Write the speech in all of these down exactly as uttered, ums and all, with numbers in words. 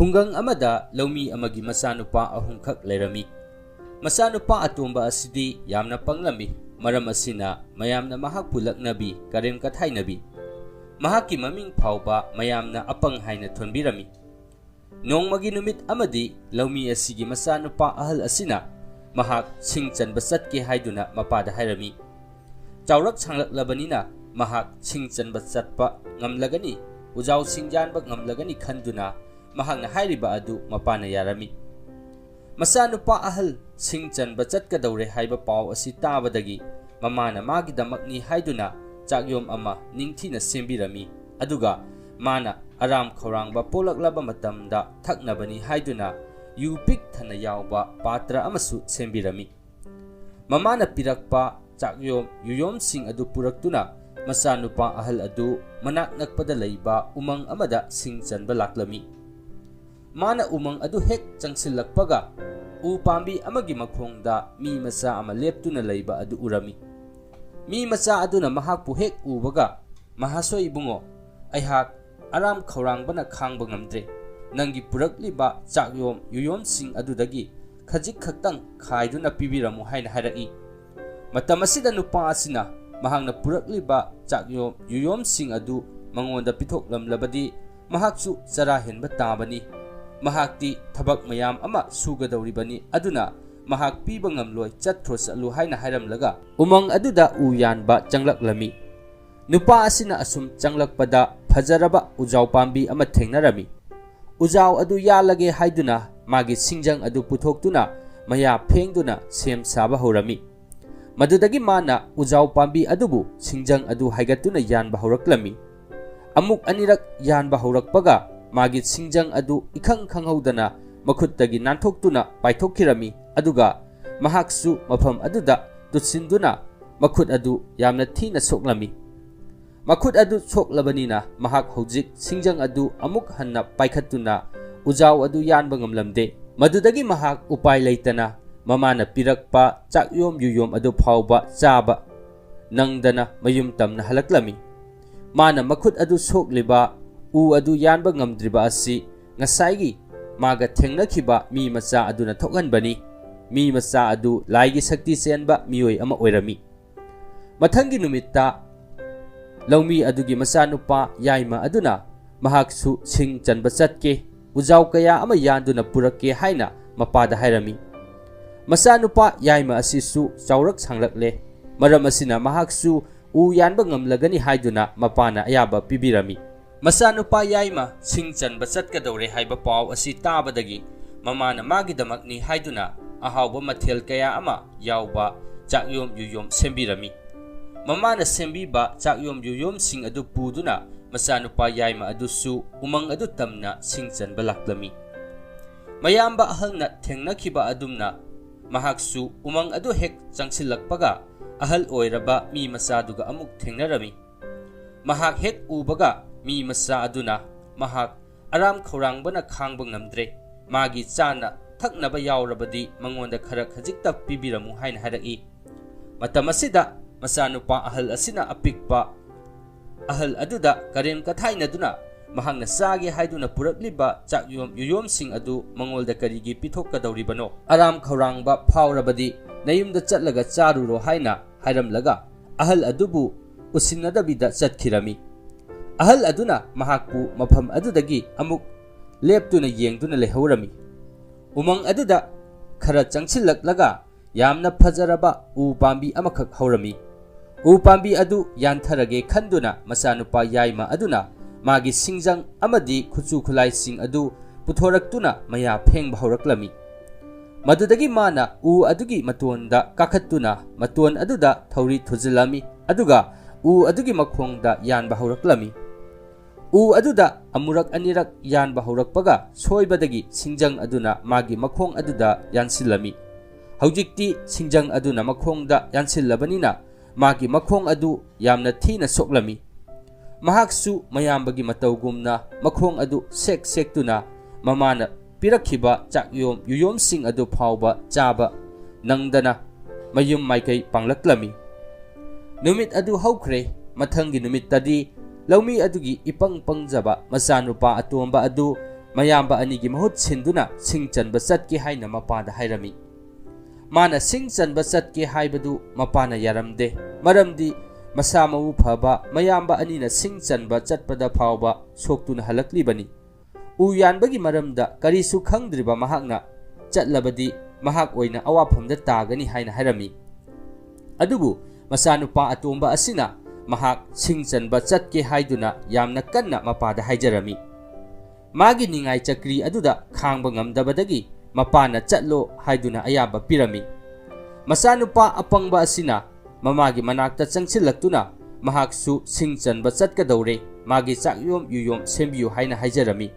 ꯈꯨꯡꯒꯪ ꯑꯃꯗ ꯂꯧꯃꯤ ꯑꯃꯒꯤ ꯃꯆꯥꯅꯨꯄꯥ ꯑꯍꯨꯝꯈꯛ ꯂꯩꯔꯝꯃꯤ꯫ ꯃꯆꯥꯅꯨꯄꯥ ꯑꯇꯣꯝꯕ ꯑꯁꯤꯗꯤ ꯌꯥꯝꯅ ꯄꯪꯂꯝꯃꯤ꯫ ꯃꯔꯝ ꯑꯁꯤꯅ ꯃꯌꯥꯝꯅ ꯃꯍꯥꯛꯄꯨ ꯂꯛꯅꯕꯤ, ꯀꯔꯦꯝ ꯀꯊꯥꯏꯅꯕꯤ꯫ ꯃꯍꯥꯛꯀꯤ ꯃꯃꯤꯡ ꯐꯥꯎꯕ ꯃꯌꯥꯝꯅ ꯑꯄꯪ ꯍꯥꯏꯅ ꯊꯣꯟꯕꯤꯔꯝꯃꯤ꯫ ꯅꯣꯡꯃꯒꯤ ꯅꯨꯃꯤꯠ ꯑꯃꯗꯤ ꯂꯧꯃꯤ ꯑꯁꯤꯒꯤ ꯃꯆꯥꯅꯨꯄꯥ ꯑꯍꯜ ꯑꯁꯤꯅ ꯃꯍꯥꯛ ꯁꯤꯡ ꯆꯟꯕ ꯆꯠꯀꯦ ꯍꯥꯏꯗꯨꯅ ꯃꯄꯥꯗ ꯍꯥꯏꯔꯝꯃꯤ꯫ ꯆꯥꯎꯔꯛ ꯁꯥꯡꯂꯛꯂꯕꯅꯤꯅ ꯃꯍꯥꯛ ꯁꯤꯡ ꯆꯟꯕ ꯆꯠꯄ ꯉꯝꯂꯒꯅꯤ, ꯎꯖꯥꯎꯁꯤꯡ ꯌꯥꯟꯕ ꯉꯝꯂꯒꯅꯤ ꯈꯟꯗꯨꯅ ꯃꯍꯥꯛꯅ ꯍꯥꯏꯔꯤꯕ ꯑꯗꯨ ꯃꯄꯥꯅ ꯌꯥꯔꯝꯃꯤ꯫ ꯃꯆꯥꯅꯨꯄꯥ ꯑꯍꯜ ꯁꯤꯡ ꯆꯟꯕ ꯆꯠꯀꯗꯧꯔꯦ ꯍꯥꯏꯕ ꯄꯥꯎ ꯑꯁꯤ ꯇꯥꯕꯗꯒꯤ ꯃꯃꯥꯅ ꯃꯥꯒꯤꯗꯃꯛꯅꯤ ꯍꯥꯏꯗꯨꯅ ꯆꯥꯛꯌꯣꯝ ꯑꯃ ꯅꯤꯡꯊꯤꯅ ꯁꯦꯝꯕꯤꯔꯝꯃꯤ꯫ ꯑꯗꯨꯒ ꯃꯥꯅ ꯑꯔꯥꯝ ꯈꯧꯔꯥꯡꯕ ꯄꯣꯛꯂꯛꯂꯕ ꯃꯇꯝꯗ ꯊꯛꯅꯕꯅꯤ ꯍꯥꯏꯗꯨꯅ ꯌꯨ ꯄꯤꯛ ꯊꯟꯅ ꯌꯥꯎꯕ ꯄꯥꯇ꯭ꯔ ꯑꯃꯁꯨ ꯁꯦꯝꯕꯤꯔꯝꯃꯤ꯫ ꯃꯃꯥꯅ ꯄꯤꯔꯛꯄ ꯆꯥꯛꯌꯣꯝ ꯌꯨꯌꯣꯝꯁꯤꯡ ꯑꯗꯨ ꯄꯨꯔꯛꯇꯨꯅ ꯃꯆꯥꯅꯨꯄꯥ ꯑꯍꯜ ꯑꯗꯨ ꯃꯅꯥꯛ ꯅꯛꯄꯗ ꯂꯩꯕ ꯎꯃꯪ ꯑꯃꯗ ꯁꯤꯡ ꯆꯟꯕ ꯂꯥꯛꯂꯝꯃꯤ꯫ ꯃꯥꯅ ꯎꯃꯪ ꯑꯗꯨ ꯍꯦꯛ ꯆꯪꯁꯤꯜꯂꯛꯄꯒ ꯎ ꯄꯥꯝꯕꯤ ꯑꯃꯒꯤ ꯃꯈꯣꯡꯗ ꯃꯤ ꯃꯆꯥ ꯑꯃ ꯂꯦꯞꯇꯨꯅ ꯂꯩꯕ ꯑꯗꯨ ꯎꯔꯝꯃꯤ꯫ ꯃꯤ ꯃꯆꯥ ꯑꯗꯨꯅ ꯃꯍꯥꯛꯄꯨ ꯍꯦꯛ ꯎꯕꯒ, "ꯃꯍꯥꯁꯣꯏ ꯏꯕꯨꯡꯉꯣ, ꯑꯩꯍꯥꯛ ꯑꯔꯥꯝ ꯈꯧꯔꯥꯡꯕꯅ ꯈꯥꯡꯕ ꯉꯝꯗ꯭ꯔꯦ꯫ ꯅꯪꯒꯤ ꯄꯨꯔꯛꯂꯤꯕ ꯆꯥꯛꯌꯣꯝ ꯌꯨꯌꯣꯝꯁꯤꯡ ꯑꯗꯨꯗꯒꯤ ꯈꯖꯤꯛ ꯈꯛꯇꯪ ꯈꯥꯏꯗꯨꯅ ꯄꯤꯕꯤꯔꯝꯃꯨ" ꯍꯥꯏꯅ ꯍꯥꯏꯔꯛꯏ꯫ ꯃꯇꯝ ꯑꯁꯤꯗ ꯅꯨꯄꯥ ꯑꯁꯤꯅ ꯃꯍꯥꯛꯅ ꯄꯨꯔꯛꯂꯤꯕ ꯆꯥꯛꯌꯣꯝ ꯌꯨꯌꯣꯝꯁꯤꯡ ꯑꯗꯨ ꯃꯉꯣꯟꯗ ꯄꯤꯊꯣꯛꯂꯝꯂꯕꯗꯤ ꯃꯍꯥꯛꯁꯨ ꯆꯔꯥ ꯍꯦꯟꯕ ꯇꯥꯕꯅꯤ꯫ ꯃꯍꯥꯛꯇꯤ ꯊꯕꯛ ꯃꯌꯥꯝ ꯑꯃ ꯁꯨꯒꯗꯧꯔꯤꯕꯅꯤ, ꯑꯗꯨꯅ ꯃꯍꯥꯛ ꯄꯤꯕ ꯉꯝꯂꯣꯏ, ꯆꯠꯈ꯭ꯔꯣ ꯆꯠꯂꯨ ꯍꯥꯏꯅ ꯍꯥꯏꯔꯝꯂꯒ ꯎꯃꯪ ꯑꯗꯨꯗ ꯎ ꯌꯥꯟꯕ ꯆꯪꯂꯛꯂꯝꯃꯤ꯫ ꯅꯨꯄꯥ ꯑꯁꯤꯅ ꯑꯁꯨꯝ ꯆꯪꯂꯛꯄꯗ ꯐꯖꯔꯕ ꯎꯖꯥꯎ ꯄꯥꯝꯕꯤ ꯑꯃ ꯊꯦꯡꯅꯔꯝꯃꯤ꯫ ꯎꯖꯥꯎ ꯑꯗꯨ ꯌꯥꯜꯂꯒꯦ ꯍꯥꯏꯗꯨꯅ ꯃꯥꯒꯤ ꯁꯤꯡꯖꯪ ꯑꯗꯨ ꯄꯨꯊꯣꯛꯇꯨꯅ ꯃꯌꯥ ꯐꯦꯡꯗꯨꯅ ꯁꯦꯝ ꯁꯥꯕ ꯍꯧꯔꯝꯃꯤ꯫ ꯃꯗꯨꯗꯒꯤ ꯃꯥꯅ ꯎꯖꯥꯎ ꯄꯥꯝꯕꯤ ꯑꯗꯨꯕꯨ ꯁꯤꯡꯖꯪ ꯑꯗꯨ ꯍꯥꯏꯒꯠꯇꯨꯅ ꯌꯥꯟꯕ ꯍꯧꯔꯛꯂꯝꯃꯤ꯫ ꯑꯃꯨꯛ ꯑꯅꯤꯔꯛ ꯌꯥꯟꯕ ꯍꯧꯔꯛꯄꯒ ꯃꯥꯒꯤ ꯁꯤꯡꯖꯪ ꯑꯗꯨ ꯏꯈꯪ ꯈꯪꯍꯧꯗꯅ ꯃꯈꯨꯠꯇꯒꯤ ꯅꯥꯟꯊꯣꯛꯇꯨꯅ ꯄꯥꯏꯊꯣꯛꯈꯤꯔꯝꯃꯤ꯫ ꯑꯗꯨꯒ ꯃꯍꯥꯛꯁꯨ ꯃꯐꯝ ꯑꯗꯨꯗ ꯇꯨꯁꯤꯟꯗꯨꯅ ꯃꯈꯨꯠ ꯑꯗꯨ ꯌꯥꯝꯅ ꯊꯤꯅ ꯁꯣꯛꯂꯝꯃꯤ꯫ ꯃꯈꯨꯠ ꯑꯗꯨ ꯁꯣꯛꯂꯕꯅꯤꯅ ꯃꯍꯥꯛ ꯍꯧꯖꯤꯛ ꯁꯤꯡꯖꯪ ꯑꯗꯨ ꯑꯃꯨꯛ ꯍꯟꯅ ꯄꯥꯏꯈꯠꯇꯨꯅ ꯎꯖꯥꯎ ꯑꯗꯨ ꯌꯥꯟꯕ ꯉꯝꯂꯝꯗꯦ꯫ ꯃꯗꯨꯗꯒꯤ ꯃꯍꯥꯛ ꯎꯄꯥꯏ ꯂꯩꯇꯅ ꯃꯃꯥꯅ ꯄꯤꯔꯛꯄ ꯆꯥꯛꯌꯣꯝ ꯌꯨꯌꯣꯝ ꯑꯗꯨ ꯐꯥꯎꯕ ꯆꯥꯕ ꯅꯪꯗꯅ ꯃꯌꯨꯝ ꯇꯝꯅ ꯍꯜꯂꯛꯂꯝꯃꯤ꯫ ꯃꯥꯅ ꯃꯈꯨꯠ ꯑꯗꯨ ꯁꯣꯛꯂꯤꯕ, ꯎ ꯑꯗꯨ ꯌꯥꯟꯕ ꯉꯝꯗ꯭ꯔꯤꯕ ꯑꯁꯤ ꯉꯁꯥꯏꯒꯤ ꯃꯥꯒ ꯊꯦꯡꯅꯈꯤꯕ ꯃꯤ ꯃꯆꯥ ꯑꯗꯨꯅ ꯊꯣꯛꯍꯟꯕꯅꯤ꯫ ꯃꯤ ꯃꯆꯥ ꯑꯗꯨ ꯂꯥꯏꯒꯤ ꯁꯛꯇꯤ ꯆꯦꯟꯕ ꯃꯤꯑꯣꯏ ꯑꯃ ꯑꯣꯏꯔꯝꯃꯤ꯫ ꯃꯊꯪꯒꯤ ꯅꯨꯃꯤꯠꯇ ꯂꯧꯃꯤ ꯑꯗꯨꯒꯤ ꯃꯆꯥꯅꯨꯄꯥ ꯌꯥꯏꯃ ꯑꯗꯨꯅ ꯃꯍꯥꯛꯁꯨ ꯁꯤꯡ ꯆꯟꯕ ꯆꯠꯀꯦ, ꯎꯖꯥꯎ ꯀꯌꯥ ꯑꯃ ꯌꯥꯟꯗꯨꯅ ꯄꯨꯔꯛꯀꯦ ꯍꯥꯏꯅ ꯃꯄꯥꯗ ꯍꯥꯏꯔꯝꯃꯤ꯫ ꯃꯆꯥꯅꯨꯄꯥ ꯌꯥꯏꯃ ꯑꯁꯤꯁꯨ ꯆꯥꯎꯔꯛ ꯁꯥꯡꯂꯛꯂꯦ꯫ ꯃꯔꯝ ꯑꯁꯤꯅ ꯃꯍꯥꯛꯁꯨ ꯎ ꯌꯥꯟꯕ ꯉꯝꯂꯒꯅꯤ ꯍꯥꯏꯗꯨꯅ ꯃꯄꯥꯅ ꯑꯌꯥꯕ ꯄꯤꯕꯤꯔꯝꯃꯤ꯫ ꯃꯆꯥꯅꯨꯄꯥ ꯌꯥꯏꯃ ꯁꯤꯡ ꯆꯟꯕ ꯆꯠꯀꯗꯧꯔꯦ ꯍꯥꯏꯕ ꯄꯥꯎ ꯑꯁꯤ ꯇꯥꯕꯗꯒꯤ ꯃꯃꯥꯅ ꯃꯥꯒꯤꯗꯃꯛꯅꯤ ꯍꯥꯏꯗꯨꯅ ꯑꯍꯥꯎꯕ ꯃꯊꯦꯜ ꯀꯌꯥ ꯑꯃ ꯌꯥꯎꯕ ꯆꯥꯛꯌꯣꯝ ꯌꯨꯌꯣꯝ ꯁꯦꯝꯕꯤꯔꯝꯃꯤ꯫ ꯃꯃꯥꯅ ꯁꯦꯝꯕꯤꯕ ꯆꯥꯛꯌꯣꯝ ꯌꯨꯌꯣꯝꯁꯤꯡ ꯑꯗꯨ ꯄꯨꯗꯨꯅ ꯃꯆꯥꯅꯨꯄꯥ ꯌꯥꯏꯃ ꯑꯗꯨꯁꯨ ꯎꯃꯪ ꯑꯗꯨ ꯇꯝꯅ ꯁꯤꯡ ꯆꯟꯕ ꯂꯥꯛꯂꯝꯃꯤ꯫ ꯃꯌꯥꯝꯕ ꯑꯍꯜꯅ ꯊꯦꯡꯅꯈꯤꯕ ꯑꯗꯨꯝꯅ ꯃꯍꯥꯛꯁꯨ ꯎꯃꯪ ꯑꯗꯨ ꯍꯦꯛ ꯆꯪꯁꯤꯜꯂꯛꯄꯒ ꯑꯍꯜ ꯑꯣꯏꯔꯕ ꯃꯤ ꯃꯆꯥꯗꯨꯒ ꯑꯃꯨꯛ ꯊꯦꯡꯅꯔꯝꯃꯤ꯫ ꯃꯍꯥꯛ ꯍꯦꯛ ꯎꯕꯒ ꯃꯤ ꯃꯆꯥ ꯑꯗꯨꯅ ꯃꯍꯥꯛ ꯑꯔꯥꯝ ꯈꯧꯔꯥꯡꯕꯅ ꯈꯥꯡꯕ ꯉꯝꯗ꯭ꯔꯦ, ꯃꯥꯒꯤ ꯆꯥꯅ ꯊꯛꯅꯕ ꯌꯥꯎꯔꯕꯗꯤ ꯃꯉꯣꯟꯗ ꯈꯔ ꯈꯖꯤꯛꯇ ꯄꯤꯕꯤꯔꯝꯃꯨ ꯍꯥꯏꯅ ꯍꯥꯏꯔꯛꯏ꯫ ꯃꯇꯝ ꯑꯁꯤꯗ ꯃꯆꯥꯅꯨꯄꯥ ꯑꯍꯜ ꯑꯁꯤꯅ ꯑꯄꯤꯛꯄ ꯑꯍꯜ ꯑꯗꯨꯗ ꯀꯔꯦꯝ ꯀꯊꯥꯏꯅꯗꯨꯅ ꯃꯍꯥꯛꯅ ꯆꯥꯒꯦ ꯍꯥꯏꯗꯨꯅ ꯄꯨꯔꯛꯂꯤꯕ ꯆꯥꯛꯌꯣꯝ ꯌꯨꯌꯣꯝꯁꯤꯡ ꯑꯗꯨ ꯃꯉꯣꯟꯗ ꯀꯔꯤꯒꯤ ꯄꯤꯊꯣꯛꯀꯗꯧꯔꯤꯕꯅꯣ? ꯑꯔꯥꯝ ꯈꯧꯔꯥꯡꯕ ꯐꯥꯎꯔꯕꯗꯤ ꯅꯌꯨꯝꯗ ꯆꯠꯂꯒ ꯆꯥꯔꯨꯔꯣ ꯍꯥꯏꯅ ꯍꯥꯏꯔꯝꯂꯒ ꯑꯍꯜ ꯑꯗꯨꯕꯨ ꯎꯁꯤꯟꯅꯗꯕꯤꯗ ꯆꯠꯈꯤꯔꯝꯃꯤ꯫ ꯑꯍꯜ ꯑꯗꯨꯅ ꯃꯍꯥꯛꯄꯨ ꯃꯐꯝ ꯑꯗꯨꯗꯒꯤ ꯑꯃꯨꯛ ꯂꯦꯞꯇꯨꯅ ꯌꯦꯡꯗꯨꯅ ꯂꯩꯍꯧꯔꯝꯃꯤ꯫ ꯎꯃꯪ ꯑꯗꯨꯗ ꯈꯔ ꯆꯪꯁꯤꯜꯂꯛꯂꯒ ꯌꯥꯝꯅ ꯐꯖꯔꯕ ꯎ ꯄꯥꯝꯕꯤ ꯑꯃꯈꯛ ꯍꯧꯔꯝꯃꯤ꯫ ꯎ ꯄꯥꯝꯕꯤ ꯑꯗꯨ ꯌꯥꯟꯊꯔꯒꯦ ꯈꯟꯗꯨꯅ ꯃꯆꯥꯅꯨꯄꯥ ꯌꯥꯏꯃ ꯑꯗꯨꯅ ꯃꯥꯒꯤ ꯁꯤꯡꯖꯪ ꯑꯃꯗꯤ ꯈꯨꯠꯁꯨ ꯈꯨꯠꯂꯥꯏꯁꯤꯡ ꯑꯗꯨ ꯄꯨꯊꯣꯔꯛꯇꯨꯅ ꯃꯌꯥ ꯐꯦꯡꯕ ꯍꯧꯔꯛꯂꯝꯃꯤ꯫ ꯃꯗꯨꯗꯒꯤ ꯃꯥꯅ ꯎ ꯑꯗꯨꯒꯤ ꯃꯇꯣꯟꯗ ꯀꯥꯈꯠꯇꯨꯅ ꯃꯇꯣꯟ ꯑꯗꯨꯗ ꯊꯧꯔꯤ ꯊꯨꯖꯤꯜꯂꯝꯃꯤ, ꯑꯗꯨꯒ ꯎ ꯑꯗꯨꯒꯤ ꯃꯈꯣꯡꯗ ꯌꯥꯟꯕ ꯍꯧꯔꯛꯂꯝꯃꯤ꯫ ꯎ ꯑꯗꯨꯗ ꯑꯃꯨꯔꯛ ꯑꯅꯤꯔꯛ ꯌꯥꯟꯕ ꯍꯧꯔꯛꯄꯒ ꯁꯣꯏꯕꯗꯒꯤ ꯁꯤꯡꯖꯪ ꯑꯗꯨꯅ ꯃꯥꯒꯤ ꯃꯈꯣꯡ ꯑꯗꯨꯗ ꯌꯥꯟꯁꯤꯜꯂꯝꯃꯤ꯫ ꯍꯧꯖꯤꯛꯇꯤ ꯁꯤꯡꯖꯪ ꯑꯗꯨꯅ ꯃꯈꯣꯡꯗ ꯌꯥꯟꯁꯤꯜꯂꯕꯅꯤꯅ ꯃꯥꯒꯤ ꯃꯈꯣꯡ ꯑꯗꯨ ꯌꯥꯝꯅ ꯊꯤꯅ ꯁꯣꯛꯂꯝꯃꯤ꯫ ꯃꯍꯥꯛꯁꯨ ꯃꯌꯥꯝꯕꯒꯤ ꯃꯇꯧꯒꯨꯝꯅ ꯃꯈꯣꯡ ꯑꯗꯨ ꯁꯦꯛ ꯁꯦꯛꯇꯨꯅ ꯃꯃꯥꯅ ꯄꯤꯔꯛꯈꯤꯕ ꯆꯥꯛꯌꯣꯝ ꯌꯨꯌꯣꯝꯁꯤꯡ ꯑꯗꯨ ꯐꯥꯎꯕ ꯆꯥꯕ ꯅꯪꯗꯅ ꯃꯌꯨꯝ ꯃꯥꯏꯀꯩ ꯄꯥꯡꯂꯛꯂꯝꯃꯤ꯫ ꯅꯨꯃꯤꯠ ꯑꯗꯨ ꯍꯧꯈ꯭ꯔꯦ꯫ ꯃꯊꯪꯒꯤ ꯅꯨꯃꯤꯠꯇꯗꯤ ꯂꯧꯃꯤ ꯑꯗꯨꯒꯤ ꯏꯄꯪ ꯄꯪꯖꯕ ꯃꯆꯥꯅꯨꯄꯥ ꯑꯇꯣꯝꯕ ꯑꯗꯨ ꯃꯌꯥꯝꯕ ꯑꯅꯤꯒꯤ ꯃꯍꯨꯠ ꯁꯤꯟꯗꯨꯅ ꯁꯤꯡ ꯆꯟꯕ ꯆꯠꯀꯦ ꯍꯥꯏꯅ ꯃꯄꯥꯗ ꯍꯥꯏꯔꯝꯃꯤ꯫ ꯃꯥꯅ ꯁꯤꯡ ꯆꯟꯕ ꯆꯠꯀꯦ ꯍꯥꯏꯕꯗꯨ ꯃꯄꯥꯅ ꯌꯥꯔꯝꯗꯦ, ꯃꯔꯝꯗꯤ ꯃꯁꯥ ꯃꯎ ꯐꯕ ꯃꯌꯥꯝꯕ ꯑꯅꯤꯅ ꯁꯤꯡ ꯆꯟꯕ ꯆꯠꯄꯗ ꯐꯥꯎꯕ ꯁꯣꯛꯇꯨꯅ ꯍꯜꯂꯛꯂꯤꯕꯅꯤ꯫ ꯎ ꯌꯥꯟꯕꯒꯤ ꯃꯔꯝꯗ ꯀꯔꯤꯁꯨ ꯈꯪꯗ꯭ꯔꯤꯕ ꯃꯍꯥꯛꯅ ꯆꯠꯂꯕꯗꯤ ꯃꯍꯥꯛ ꯑꯣꯏꯅ ꯑꯋꯥꯐꯝꯗ ꯇꯥꯒꯅꯤ ꯍꯥꯏꯅ ꯍꯥꯏꯔꯝꯃꯤ꯫ ꯑꯗꯨꯕꯨ ꯃꯆꯥꯅꯨꯄꯥ ꯑꯇꯣꯝꯕ ꯑꯁꯤꯅ ꯃꯍꯥꯛ ꯁꯤꯡ ꯆꯟꯕ ꯆꯠꯀꯦ ꯍꯥꯏꯗꯨꯅ ꯌꯥꯝꯅ ꯀꯟꯅ ꯃꯄꯥꯗ ꯍꯥꯏꯖꯔꯝꯃꯤ꯫ ꯃꯥꯒꯤ ꯅꯤꯡꯉꯥꯏ ꯆꯀ꯭ꯔꯤ ꯑꯗꯨꯗ ꯈꯥꯡꯕ ꯉꯝꯗꯕꯗꯒꯤ ꯃꯄꯥꯅ ꯆꯠꯂꯣ ꯍꯥꯏꯗꯨꯅ ꯑꯌꯥꯕ ꯄꯤꯔꯝꯃꯤ꯫ ꯃꯆꯥꯅꯨꯄꯥ ꯑꯄꯪꯕ ꯑꯁꯤꯅ ꯃꯃꯥꯒꯤ ꯃꯅꯥꯛꯇ ꯆꯪꯁꯤꯜꯂꯛꯇꯨꯅ ꯃꯍꯥꯛꯁꯨ ꯁꯤꯡ ꯆꯟꯕ ꯆꯠꯀꯗꯧꯔꯦ, ꯃꯥꯒꯤ ꯆꯥꯛꯌꯣꯝ ꯌꯨꯌꯣꯝ ꯁꯦꯝꯕꯤꯌꯨ ꯍꯥꯏꯅ ꯍꯥꯏꯖꯔꯝꯃꯤ꯫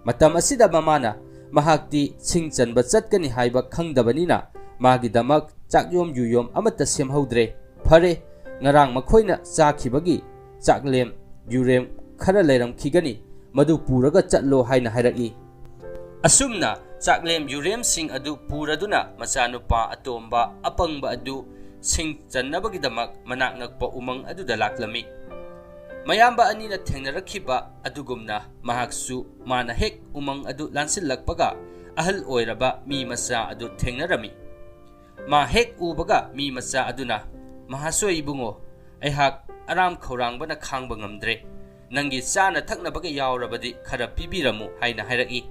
ꯃꯇꯝ ꯑꯁꯤꯗ ꯃꯃꯥꯅ ꯃꯍꯥꯛꯇꯤ ꯁꯤꯡ ꯆꯟꯕ ꯆꯠꯀꯅꯤ ꯍꯥꯏꯕ ꯈꯪꯗꯕꯅꯤꯅ ꯃꯥꯒꯤꯗꯃꯛ ꯆꯥꯛꯌꯣꯝ ꯌꯨꯌꯣꯝ ꯑꯃꯠꯇ ꯁꯦꯝꯍꯧꯗ꯭ꯔꯦ꯫ "ꯐꯔꯦ, ꯉꯔꯥꯡ ꯃꯈꯣꯏꯅ ꯆꯥꯈꯤꯕꯒꯤ ꯆꯥꯛꯂꯦꯝ ꯌꯨꯔꯦꯝ ꯈꯔ ꯂꯩꯔꯝꯈꯤꯒꯅꯤ, ꯃꯗꯨ ꯄꯨꯔꯒ ꯆꯠꯂꯣ" ꯍꯥꯏꯅ ꯍꯥꯏꯔꯛꯏ꯫ ꯑꯁꯨꯝꯅ ꯆꯥꯛꯂꯦꯝ ꯌꯨꯔꯦꯝꯁꯤꯡ ꯑꯗꯨ ꯄꯨꯔꯗꯨꯅ ꯃꯆꯥꯅꯨꯄꯥ ꯑꯇꯣꯝꯕ ꯑꯄꯪꯕ ꯑꯗꯨ ꯁꯤꯡ ꯆꯟꯅꯕꯒꯤꯗꯃꯛ ꯃꯅꯥꯛ ꯅꯛꯄ ꯎꯃꯪ ꯑꯗꯨꯗ ꯂꯥꯛꯂꯝꯃꯤ꯫ ꯃꯌꯥꯝꯕ ꯑꯅꯤꯅ ꯊꯦꯡꯅꯔꯛꯈꯤꯕ ꯑꯗꯨꯒꯨꯝꯅ ꯃꯍꯥꯛꯁꯨ ꯃꯥꯅ ꯍꯦꯛ ꯎꯃꯪ ꯑꯗꯨ ꯂꯥꯟꯁꯤꯜꯂꯛꯄꯒ ꯑꯍꯜ ꯑꯣꯏꯔꯕ ꯃꯤ ꯃꯆꯥ ꯑꯗꯨ ꯊꯦꯡꯅꯔꯝꯃꯤ꯫ ꯃꯥ ꯍꯦꯛ ꯎꯕꯒ ꯃꯤ ꯃꯆꯥ ꯑꯗꯨꯅ, "ꯃꯍꯥꯁꯣꯏ ꯏꯕꯨꯡꯉꯣ, ꯑꯩꯍꯥꯛ ꯑꯔꯥꯝ ꯈꯧꯔꯥꯡꯕꯅ ꯈꯥꯡꯕ ꯉꯝꯗ꯭ꯔꯦ꯫ ꯅꯪꯒꯤ ꯆꯥꯅ ꯊꯛꯅꯕꯒ ꯌꯥꯎꯔꯕꯗꯤ ꯈꯔ ꯄꯤꯕꯤꯔꯝꯃꯨ" ꯍꯥꯏꯅ ꯍꯥꯏꯔꯛꯏ꯫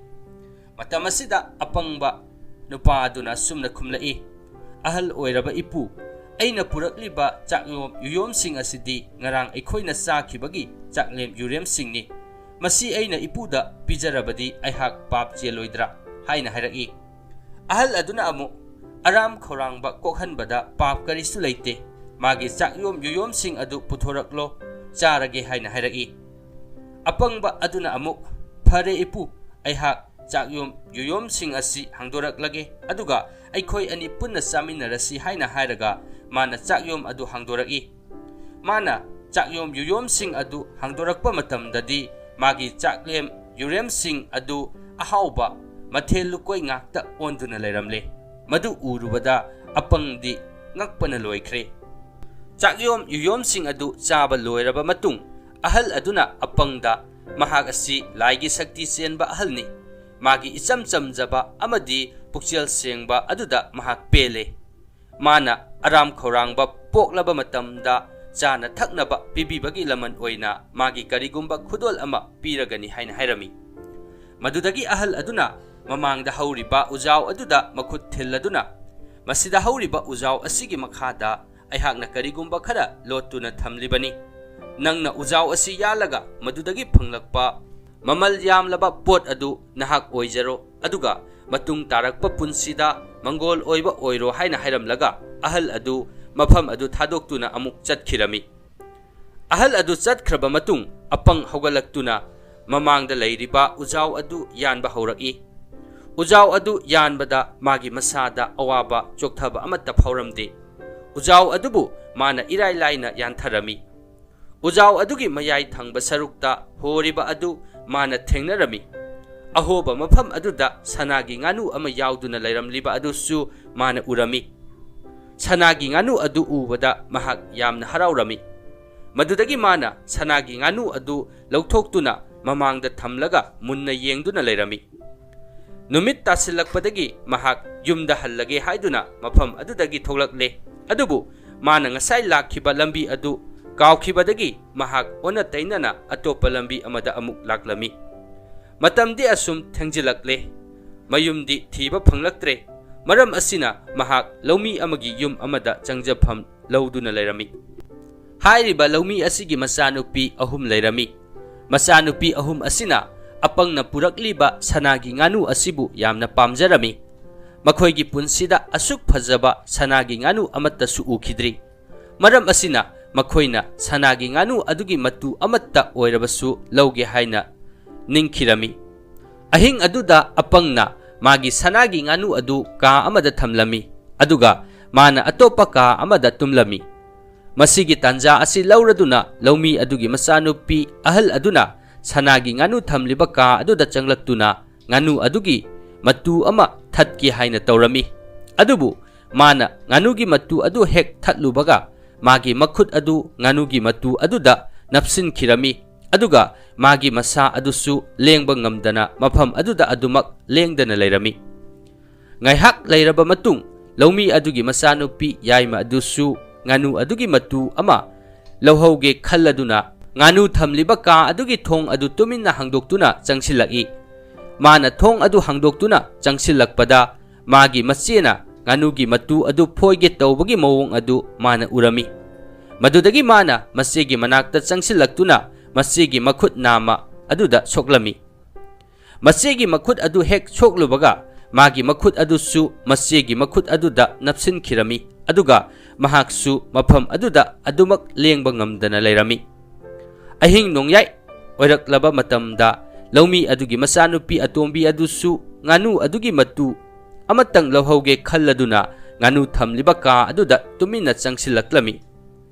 ꯃꯇꯝ ꯑꯁꯤꯗ ꯑꯄꯪꯕ ꯅꯨꯄꯥ ꯑꯗꯨꯅ ꯑꯁꯨꯝꯅ ꯈꯨꯝꯂꯛꯏ, "ꯑꯍꯜ ꯑꯣꯏꯔꯕ ꯏꯄꯨ, ꯑꯩꯅ ꯄꯨꯔꯛꯂꯤꯕ ꯆꯥꯛꯌꯣꯝ ꯌꯨꯌꯣꯝꯁꯤꯡ ꯑꯁꯤꯗꯤ ꯉꯔꯥꯡ ꯑꯩꯈꯣꯏꯅ ꯆꯥꯈꯤꯕꯒꯤ ꯆꯥꯛꯂꯦꯝ ꯌꯨꯔꯦꯝꯁꯤꯡꯅꯤ꯫ ꯃꯁꯤ ꯑꯩꯅ ꯏꯄꯨꯗ ꯄꯤꯖꯔꯕꯗꯤ ꯑꯩꯍꯥꯛ ꯄꯥꯞ ꯆꯦꯜꯂꯣꯏꯗ꯭ꯔꯥ?" ꯍꯥꯏꯅ ꯍꯥꯏꯔꯛꯏ꯫ ꯑꯍꯜ ꯑꯗꯨꯅ ꯑꯃꯨꯛ, "ꯑꯔꯥꯝ ꯈꯧꯔꯥꯡꯕ ꯀꯣꯛꯍꯟꯕꯗ ꯄꯥꯞ ꯀꯔꯤꯁꯨ ꯂꯩꯇꯦ꯫ ꯃꯥꯒꯤ ꯆꯥꯛꯌꯣꯝ ꯌꯨꯌꯣꯝꯁꯤꯡ ꯑꯗꯨ ꯄꯨꯊꯣꯔꯛꯂꯣ, ꯆꯥꯔꯒꯦ" ꯍꯥꯏꯅ ꯍꯥꯏꯔꯛꯏ꯫ ꯑꯄꯪꯕ ꯑꯗꯨꯅ ꯑꯃꯨꯛ, "ꯐꯔꯦ ꯏꯄꯨ, ꯑꯩꯍꯥꯛ ꯆꯥꯛꯌꯣꯝ ꯌꯨꯌꯣꯝꯁꯤꯡ ꯑꯁꯤ ꯍꯥꯡꯗꯣꯔꯛꯂꯒꯦ, ꯑꯗꯨꯒ ꯑꯩꯈꯣꯏ ꯑꯅꯤ ꯄꯨꯟꯅ ꯆꯥꯃꯤꯟꯅꯔꯁꯤ" ꯍꯥꯏꯅ ꯍꯥꯏꯔꯒ ꯃꯥꯅ ꯆꯥꯛꯌꯣꯝ ꯑꯗꯨ ꯍꯥꯡꯗꯣꯔꯛꯏ꯫ ꯃꯥꯅ ꯆꯥꯛꯌꯣꯝ ꯌꯨꯌꯣꯝꯁꯤꯡ ꯑꯗꯨ ꯍꯥꯡꯗꯣꯔꯛꯄ ꯃꯇꯝꯗꯗꯤ ꯃꯥꯒꯤ ꯆꯥꯛꯂꯦꯝ ꯌꯨꯔꯦꯝꯁꯤꯡ ꯑꯗꯨ ꯑꯍꯥꯎꯕ ꯃꯊꯦꯜ ꯂꯨꯀꯣꯏ ꯉꯥꯛꯇ ꯑꯣꯟꯗꯨꯅ ꯂꯩꯔꯝꯂꯦ꯫ ꯃꯗꯨ ꯎꯔꯨꯕꯗ ꯑꯄꯪꯗꯤ ꯉꯛꯄꯅ ꯂꯣꯏꯈ꯭ꯔꯦ꯫ ꯆꯥꯛꯌꯣꯝ ꯌꯨꯌꯣꯝꯁꯤꯡ ꯑꯗꯨ ꯆꯥꯕ ꯂꯣꯏꯔꯕ ꯃꯇꯨꯡ, ꯑꯍꯜ ꯑꯗꯨꯅ ꯑꯄꯪꯗ, ꯃꯍꯥꯛ ꯑꯁꯤ ꯂꯥꯏꯒꯤ ꯁꯛꯇꯤ ꯆꯦꯟꯕ ꯑꯍꯜꯅꯤ꯫ ꯃꯥꯒꯤ ꯏꯆꯝ ꯆꯝꯖꯕ ꯑꯃꯗꯤ ꯄꯨꯛꯆꯦꯜ ꯁꯦꯡꯕ ꯑꯗꯨꯗ ꯃꯍꯥꯛ ꯄꯦꯜꯂꯦ꯫ ꯃꯥꯅ ꯑꯔꯥꯝ ꯈꯧꯔꯥꯡꯕ ꯄꯣꯛꯂꯕ ꯃꯇꯝꯗ ꯆꯥꯅ ꯊꯛꯅꯕ ꯄꯤꯕꯤꯕꯒꯤ ꯂꯃꯟ ꯑꯣꯏꯅ ꯃꯥꯒꯤ ꯀꯔꯤꯒꯨꯝꯕ ꯈꯨꯗꯣꯜ ꯑꯃ ꯄꯤꯔꯒꯅꯤ ꯍꯥꯏꯅ ꯍꯥꯏꯔꯝꯃꯤ꯫ ꯃꯗꯨꯗꯒꯤ ꯑꯍꯜ ꯑꯗꯨꯅ ꯃꯃꯥꯡꯗ ꯍꯧꯔꯤꯕ ꯎꯖꯥꯎ ꯑꯗꯨꯗ ꯃꯈꯨꯠ ꯊꯤꯜꯂꯗꯨꯅ, "ꯃꯁꯤꯗ ꯍꯧꯔꯤꯕ ꯎꯖꯥꯎ ꯑꯁꯤꯒꯤ ꯃꯈꯥꯗ ꯑꯩꯍꯥꯛꯅ ꯀꯔꯤꯒꯨꯝꯕ ꯈꯔ ꯂꯣꯠꯇꯨꯅ ꯊꯝꯂꯤꯕꯅꯤ꯫ ꯅꯪꯅ ꯎꯖꯥꯎ ꯑꯁꯤ ꯌꯥꯜꯂꯒ ꯃꯗꯨꯗꯒꯤ ꯐꯪꯂꯛꯄ ꯃꯃꯜ ꯌꯥꯝꯂꯕ ꯄꯣꯠ ꯑꯗꯨ ꯅꯍꯥꯛ ꯑꯣꯏꯖꯔꯣ, ꯑꯗꯨꯒ ꯃꯇꯨꯡ ꯇꯥꯔꯛꯄ ꯄꯨꯟꯁꯤꯗ ꯃꯪꯒꯣꯜ ꯑꯣꯏꯕ ꯑꯣꯏꯔꯣ" ꯍꯥꯏꯅ ꯍꯥꯏꯔꯝꯂꯒ, ꯑꯍꯜ ꯑꯗꯨ ꯃꯐꯝ ꯑꯗꯨ ꯊꯥꯗꯣꯛꯇꯨꯅ ꯑꯃꯨꯛ ꯆꯠꯈꯤꯔꯝꯃꯤ꯫ ꯑꯍꯜ ꯑꯗꯨ ꯆꯠꯈ꯭ꯔꯕ ꯃꯇꯨꯡ, ꯑꯄꯪ ꯍꯧꯒꯠꯂꯛꯇꯨꯅ ꯃꯃꯥꯡꯗ ꯂꯩꯔꯤꯕ ꯎꯖꯥꯎ ꯑꯗꯨ ꯌꯥꯟꯕ ꯍꯧꯔꯛꯏ꯫ ꯎꯖꯥꯎ ꯑꯗꯨ ꯌꯥꯟꯕꯗ ꯃꯥꯒꯤ ꯃꯁꯥꯗ ꯑꯋꯥꯕ ꯆꯣꯛꯊꯕ ꯑꯃꯠꯇ ꯐꯥꯎꯔꯝꯗꯦ꯫ ꯎꯖꯥꯎ ꯑꯗꯨꯕꯨ ꯃꯥꯅ ꯏꯔꯥꯏ ꯂꯥꯏꯅ ꯌꯥꯟꯊꯔꯝꯃꯤ꯫ ꯎꯖꯥꯎ ꯑꯗꯨꯒꯤ ꯃꯌꯥꯏ ꯊꯪꯕ ꯁꯔꯨꯛꯇ ꯍꯣꯔꯤꯕ ꯑꯗꯨ ꯃꯥꯅ ꯊꯦꯡꯅꯔꯝꯃꯤ꯫ ꯑꯍꯣꯕ ꯃꯐꯝ ꯑꯗꯨꯗ ꯁꯅꯥꯒꯤ ꯉꯥꯅꯨ ꯑꯃ ꯌꯥꯎꯗꯨꯅ ꯂꯩꯔꯝꯂꯤꯕ ꯑꯗꯨꯁꯨ ꯃꯥꯅ ꯎꯔꯝꯃꯤ꯫ ꯁꯅꯥꯒꯤ ꯉꯥꯅꯨ ꯑꯗꯨ ꯎꯕꯗ ꯃꯍꯥꯛ ꯌꯥꯝꯅ ꯍꯔꯥꯎꯔꯝꯃꯤ꯫ ꯃꯗꯨꯗꯒꯤ ꯃꯥꯅ ꯁꯅꯥꯒꯤ ꯉꯥꯅꯨ ꯑꯗꯨ ꯂꯧꯊꯣꯛꯇꯨꯅ ꯃꯃꯥꯡꯗ ꯊꯝꯂꯒ ꯃꯨꯟꯅ ꯌꯦꯡꯗꯨꯅ ꯂꯩꯔꯝꯃꯤ꯫ ꯅꯨꯃꯤꯠ ꯇꯥꯁꯤꯜꯂꯛꯄꯗꯒꯤ ꯃꯍꯥꯛ ꯌꯨꯝꯗ ꯍꯜꯂꯒꯦ ꯍꯥꯏꯗꯨꯅ ꯃꯐꯝ ꯑꯗꯨꯗꯒꯤ ꯊꯣꯛꯂꯛꯂꯦ꯫ ꯑꯗꯨꯕꯨ ꯃꯥꯅ ꯉꯁꯥꯏ ꯂꯥꯛꯈꯤꯕ ꯂꯝꯕꯤ ꯑꯗꯨ ꯀꯥꯎꯈꯤꯕꯗꯒꯤ ꯃꯍꯥꯛ ꯑꯣꯟꯅ ꯇꯩꯅꯅ ꯑꯇꯣꯞꯄ ꯂꯝꯕꯤ ꯑꯃꯗ ꯑꯃꯨꯛ ꯂꯥꯛꯂꯝꯃꯤ꯫ ꯃꯇꯝꯗꯤ ꯑꯁꯨꯝ ꯊꯦꯡꯖꯤꯜꯂꯛꯂꯦ꯫ ꯃꯌꯨꯝꯗꯤ ꯊꯤꯕ ꯐꯪꯂꯛꯇ꯭ꯔꯦ꯫ ꯃꯔꯝ ꯑꯁꯤꯅ ꯃꯍꯥꯛ ꯂꯧꯃꯤ ꯑꯃꯒꯤ ꯌꯨꯝ ꯑꯃꯗ ꯆꯪꯖꯐꯝ ꯂꯧꯗꯨꯅ ꯂꯩꯔꯝꯃꯤ꯫ ꯍꯥꯏꯔꯤꯕ ꯂꯧꯃꯤ ꯑꯁꯤꯒꯤ ꯃꯆꯥꯅꯨꯄꯤ ꯑꯍꯨꯝ ꯂꯩꯔꯝꯃꯤ꯫ ꯃꯆꯥꯅꯨꯄꯤ ꯑꯍꯨꯝ ꯑꯁꯤꯅ ꯑꯄꯪꯅ ꯄꯨꯔꯛꯂꯤꯕ ꯁꯅꯥꯒꯤ ꯉꯥꯅꯨ ꯑꯁꯤꯕꯨ ꯌꯥꯝꯅ ꯄꯥꯝꯖꯔꯝꯃꯤ꯫ ꯃꯈꯣꯏꯒꯤ ꯄꯨꯟꯁꯤꯗ ꯑꯁꯨꯛ ꯐꯖꯕ ꯁꯅꯥꯒꯤ ꯉꯥꯅꯨ ꯑꯃꯠꯇꯁꯨ ꯎꯈꯤꯗ꯭ꯔꯤ꯫ ꯃꯔꯝ ꯑꯁꯤꯅ ꯃꯈꯣꯏꯅ ꯁꯅꯥꯒꯤ ꯉꯥꯅꯨ ꯑꯗꯨꯒꯤ ꯃꯇꯨ ꯑꯃꯠꯇ ꯑꯣꯏꯔꯕꯁꯨ ꯂꯧꯒꯦ ꯍꯥꯏꯅ ꯅꯤꯡꯈꯤꯔꯝꯃꯤ꯫ ꯑꯍꯤꯡ ꯑꯗꯨꯗ ꯑꯄꯪꯅ ꯃꯥꯒꯤ ꯁꯅꯥꯒꯤ ꯉꯥꯅꯨ ꯑꯗꯨ ꯀꯥ ꯑꯃꯗ ꯊꯝꯂꯝꯃꯤ, ꯑꯗꯨꯒ ꯃꯥꯅ ꯑꯇꯣꯞꯄ ꯀꯥ ꯑꯃꯗ ꯇꯨꯝꯂꯝꯃꯤ꯫ ꯃꯁꯤꯒꯤ ꯇꯥꯟꯖꯥ ꯑꯁꯤ ꯂꯧꯔꯗꯨꯅ ꯂꯧꯃꯤ ꯑꯗꯨꯒꯤ ꯃꯆꯥꯅꯨꯄꯤ ꯑꯍꯜ ꯑꯗꯨꯅ ꯁꯅꯥꯒꯤ ꯉꯥꯅꯨ ꯊꯝꯂꯤꯕ ꯀꯥ ꯑꯗꯨꯗ ꯆꯪꯂꯛꯇꯨꯅ ꯉꯥꯅꯨ ꯑꯗꯨꯒꯤ ꯃꯇꯨ ꯑꯃ ꯊꯠꯀꯦ ꯍꯥꯏꯅ ꯇꯧꯔꯝꯃꯤ꯫ ꯑꯗꯨꯕꯨ ꯃꯥꯅ ꯉꯥꯅꯨꯒꯤ ꯃꯇꯨ ꯑꯗꯨ ꯍꯦꯛ ꯊꯠꯂꯨꯕꯒ, ꯃꯥꯒꯤ ꯃꯈꯨꯠ ꯑꯗꯨ ꯉꯥꯅꯨꯒꯤ ꯃꯇꯨ ꯑꯗꯨꯗ ꯅꯞꯁꯤꯟꯈꯤꯔꯝꯃꯤ꯫ ꯑꯗꯨꯒ ꯃꯥꯒꯤ ꯃꯁꯥ ꯑꯗꯨꯁꯨ ꯂꯦꯡꯕ ꯉꯝꯗꯅ ꯃꯐꯝ ꯑꯗꯨꯗ ꯑꯗꯨꯃꯛ ꯂꯦꯡꯗꯅ ꯂꯩꯔꯝꯃꯤ꯫ ꯉꯥꯏꯍꯥꯛ ꯂꯩꯔꯕ ꯃꯇꯨꯡ, ꯂꯧꯃꯤ ꯑꯗꯨꯒꯤ ꯃꯆꯥꯅꯨꯄꯤ ꯌꯥꯏꯃ ꯑꯗꯨꯁꯨ ꯉꯥꯅꯨ ꯑꯗꯨꯒꯤ ꯃꯇꯨ ꯑꯃ ꯂꯧꯍꯧꯒꯦ ꯈꯜꯂꯗꯨꯅ, ꯉꯥꯅꯨ ꯊꯝꯂꯤꯕ ꯀꯥ ꯑꯗꯨꯒꯤ ꯊꯣꯡ ꯑꯗꯨ ꯇꯨꯃꯤꯟꯅ ꯍꯥꯡꯗꯣꯛꯇꯨꯅ ꯆꯪꯁꯤꯜꯂꯛꯏ꯫ ꯃꯥꯅ ꯊꯣꯡ ꯑꯗꯨ ꯍꯥꯡꯗꯣꯛꯇꯨꯅ ꯆꯪꯁꯤꯜꯂꯛꯄꯗ, ꯃꯥꯒꯤ ꯃꯆꯦꯅ ꯉꯥꯅꯨꯒꯤ ꯃꯇꯨ ꯑꯗꯨ ꯐꯣꯏꯒꯦ ꯇꯧꯕꯒꯤ ꯃꯑꯣꯡ ꯑꯗꯨ ꯃꯥꯅ ꯎꯔꯝꯃꯤ꯫ ꯃꯗꯨꯗꯒꯤ ꯃꯥꯅ ꯃꯆꯦꯒꯤ ꯃꯅꯥꯛꯇ ꯆꯪꯁꯤꯜꯂꯛꯇꯨꯅ ꯃꯆꯦꯒꯤ ꯃꯈꯨꯠ ꯅꯥꯝꯃ ꯑꯗꯨꯗ ꯁꯣꯛꯂꯝꯃꯤ꯫ ꯃꯆꯦꯒꯤ ꯃꯈꯨꯠ ꯑꯗꯨ ꯍꯦꯛ ꯁꯣꯛꯂꯨꯕꯒ, ꯃꯥꯒꯤ ꯃꯈꯨꯠ ꯑꯗꯨꯁꯨ ꯃꯆꯦꯒꯤ ꯃꯈꯨꯠ ꯑꯗꯨꯗ ꯅꯞꯁꯤꯟꯈꯤꯔꯝꯃꯤ, ꯑꯗꯨꯒ ꯃꯍꯥꯛꯁꯨ ꯃꯐꯝ ꯑꯗꯨꯗ ꯑꯗꯨꯃꯛ ꯂꯦꯡꯕ ꯉꯝꯗꯅ ꯂꯩꯔꯝꯃꯤ꯫ ꯑꯍꯤꯡ ꯅꯣꯡꯌꯥꯏ ꯑꯣꯏꯔꯛꯂꯕ ꯃꯇꯝꯗ, ꯂꯧꯃꯤ ꯑꯗꯨꯒꯤ ꯃꯆꯥꯅꯨꯄꯤ ꯑꯇꯣꯝꯕꯤ ꯑꯗꯨꯁꯨ ꯉꯥꯅꯨ ꯑꯗꯨꯒꯤ ꯃꯇꯨ ꯑꯃꯇꯪ ꯂꯧꯍꯧꯒꯦ ꯈꯜꯂꯗꯨꯅ, ꯉꯥꯅꯨ ꯊꯝꯂꯤꯕ ꯀꯥ ꯑꯗꯨꯗ ꯇꯨꯃꯤꯟꯅ ꯆꯪꯁꯤꯜꯂꯛꯂꯝꯃꯤ꯫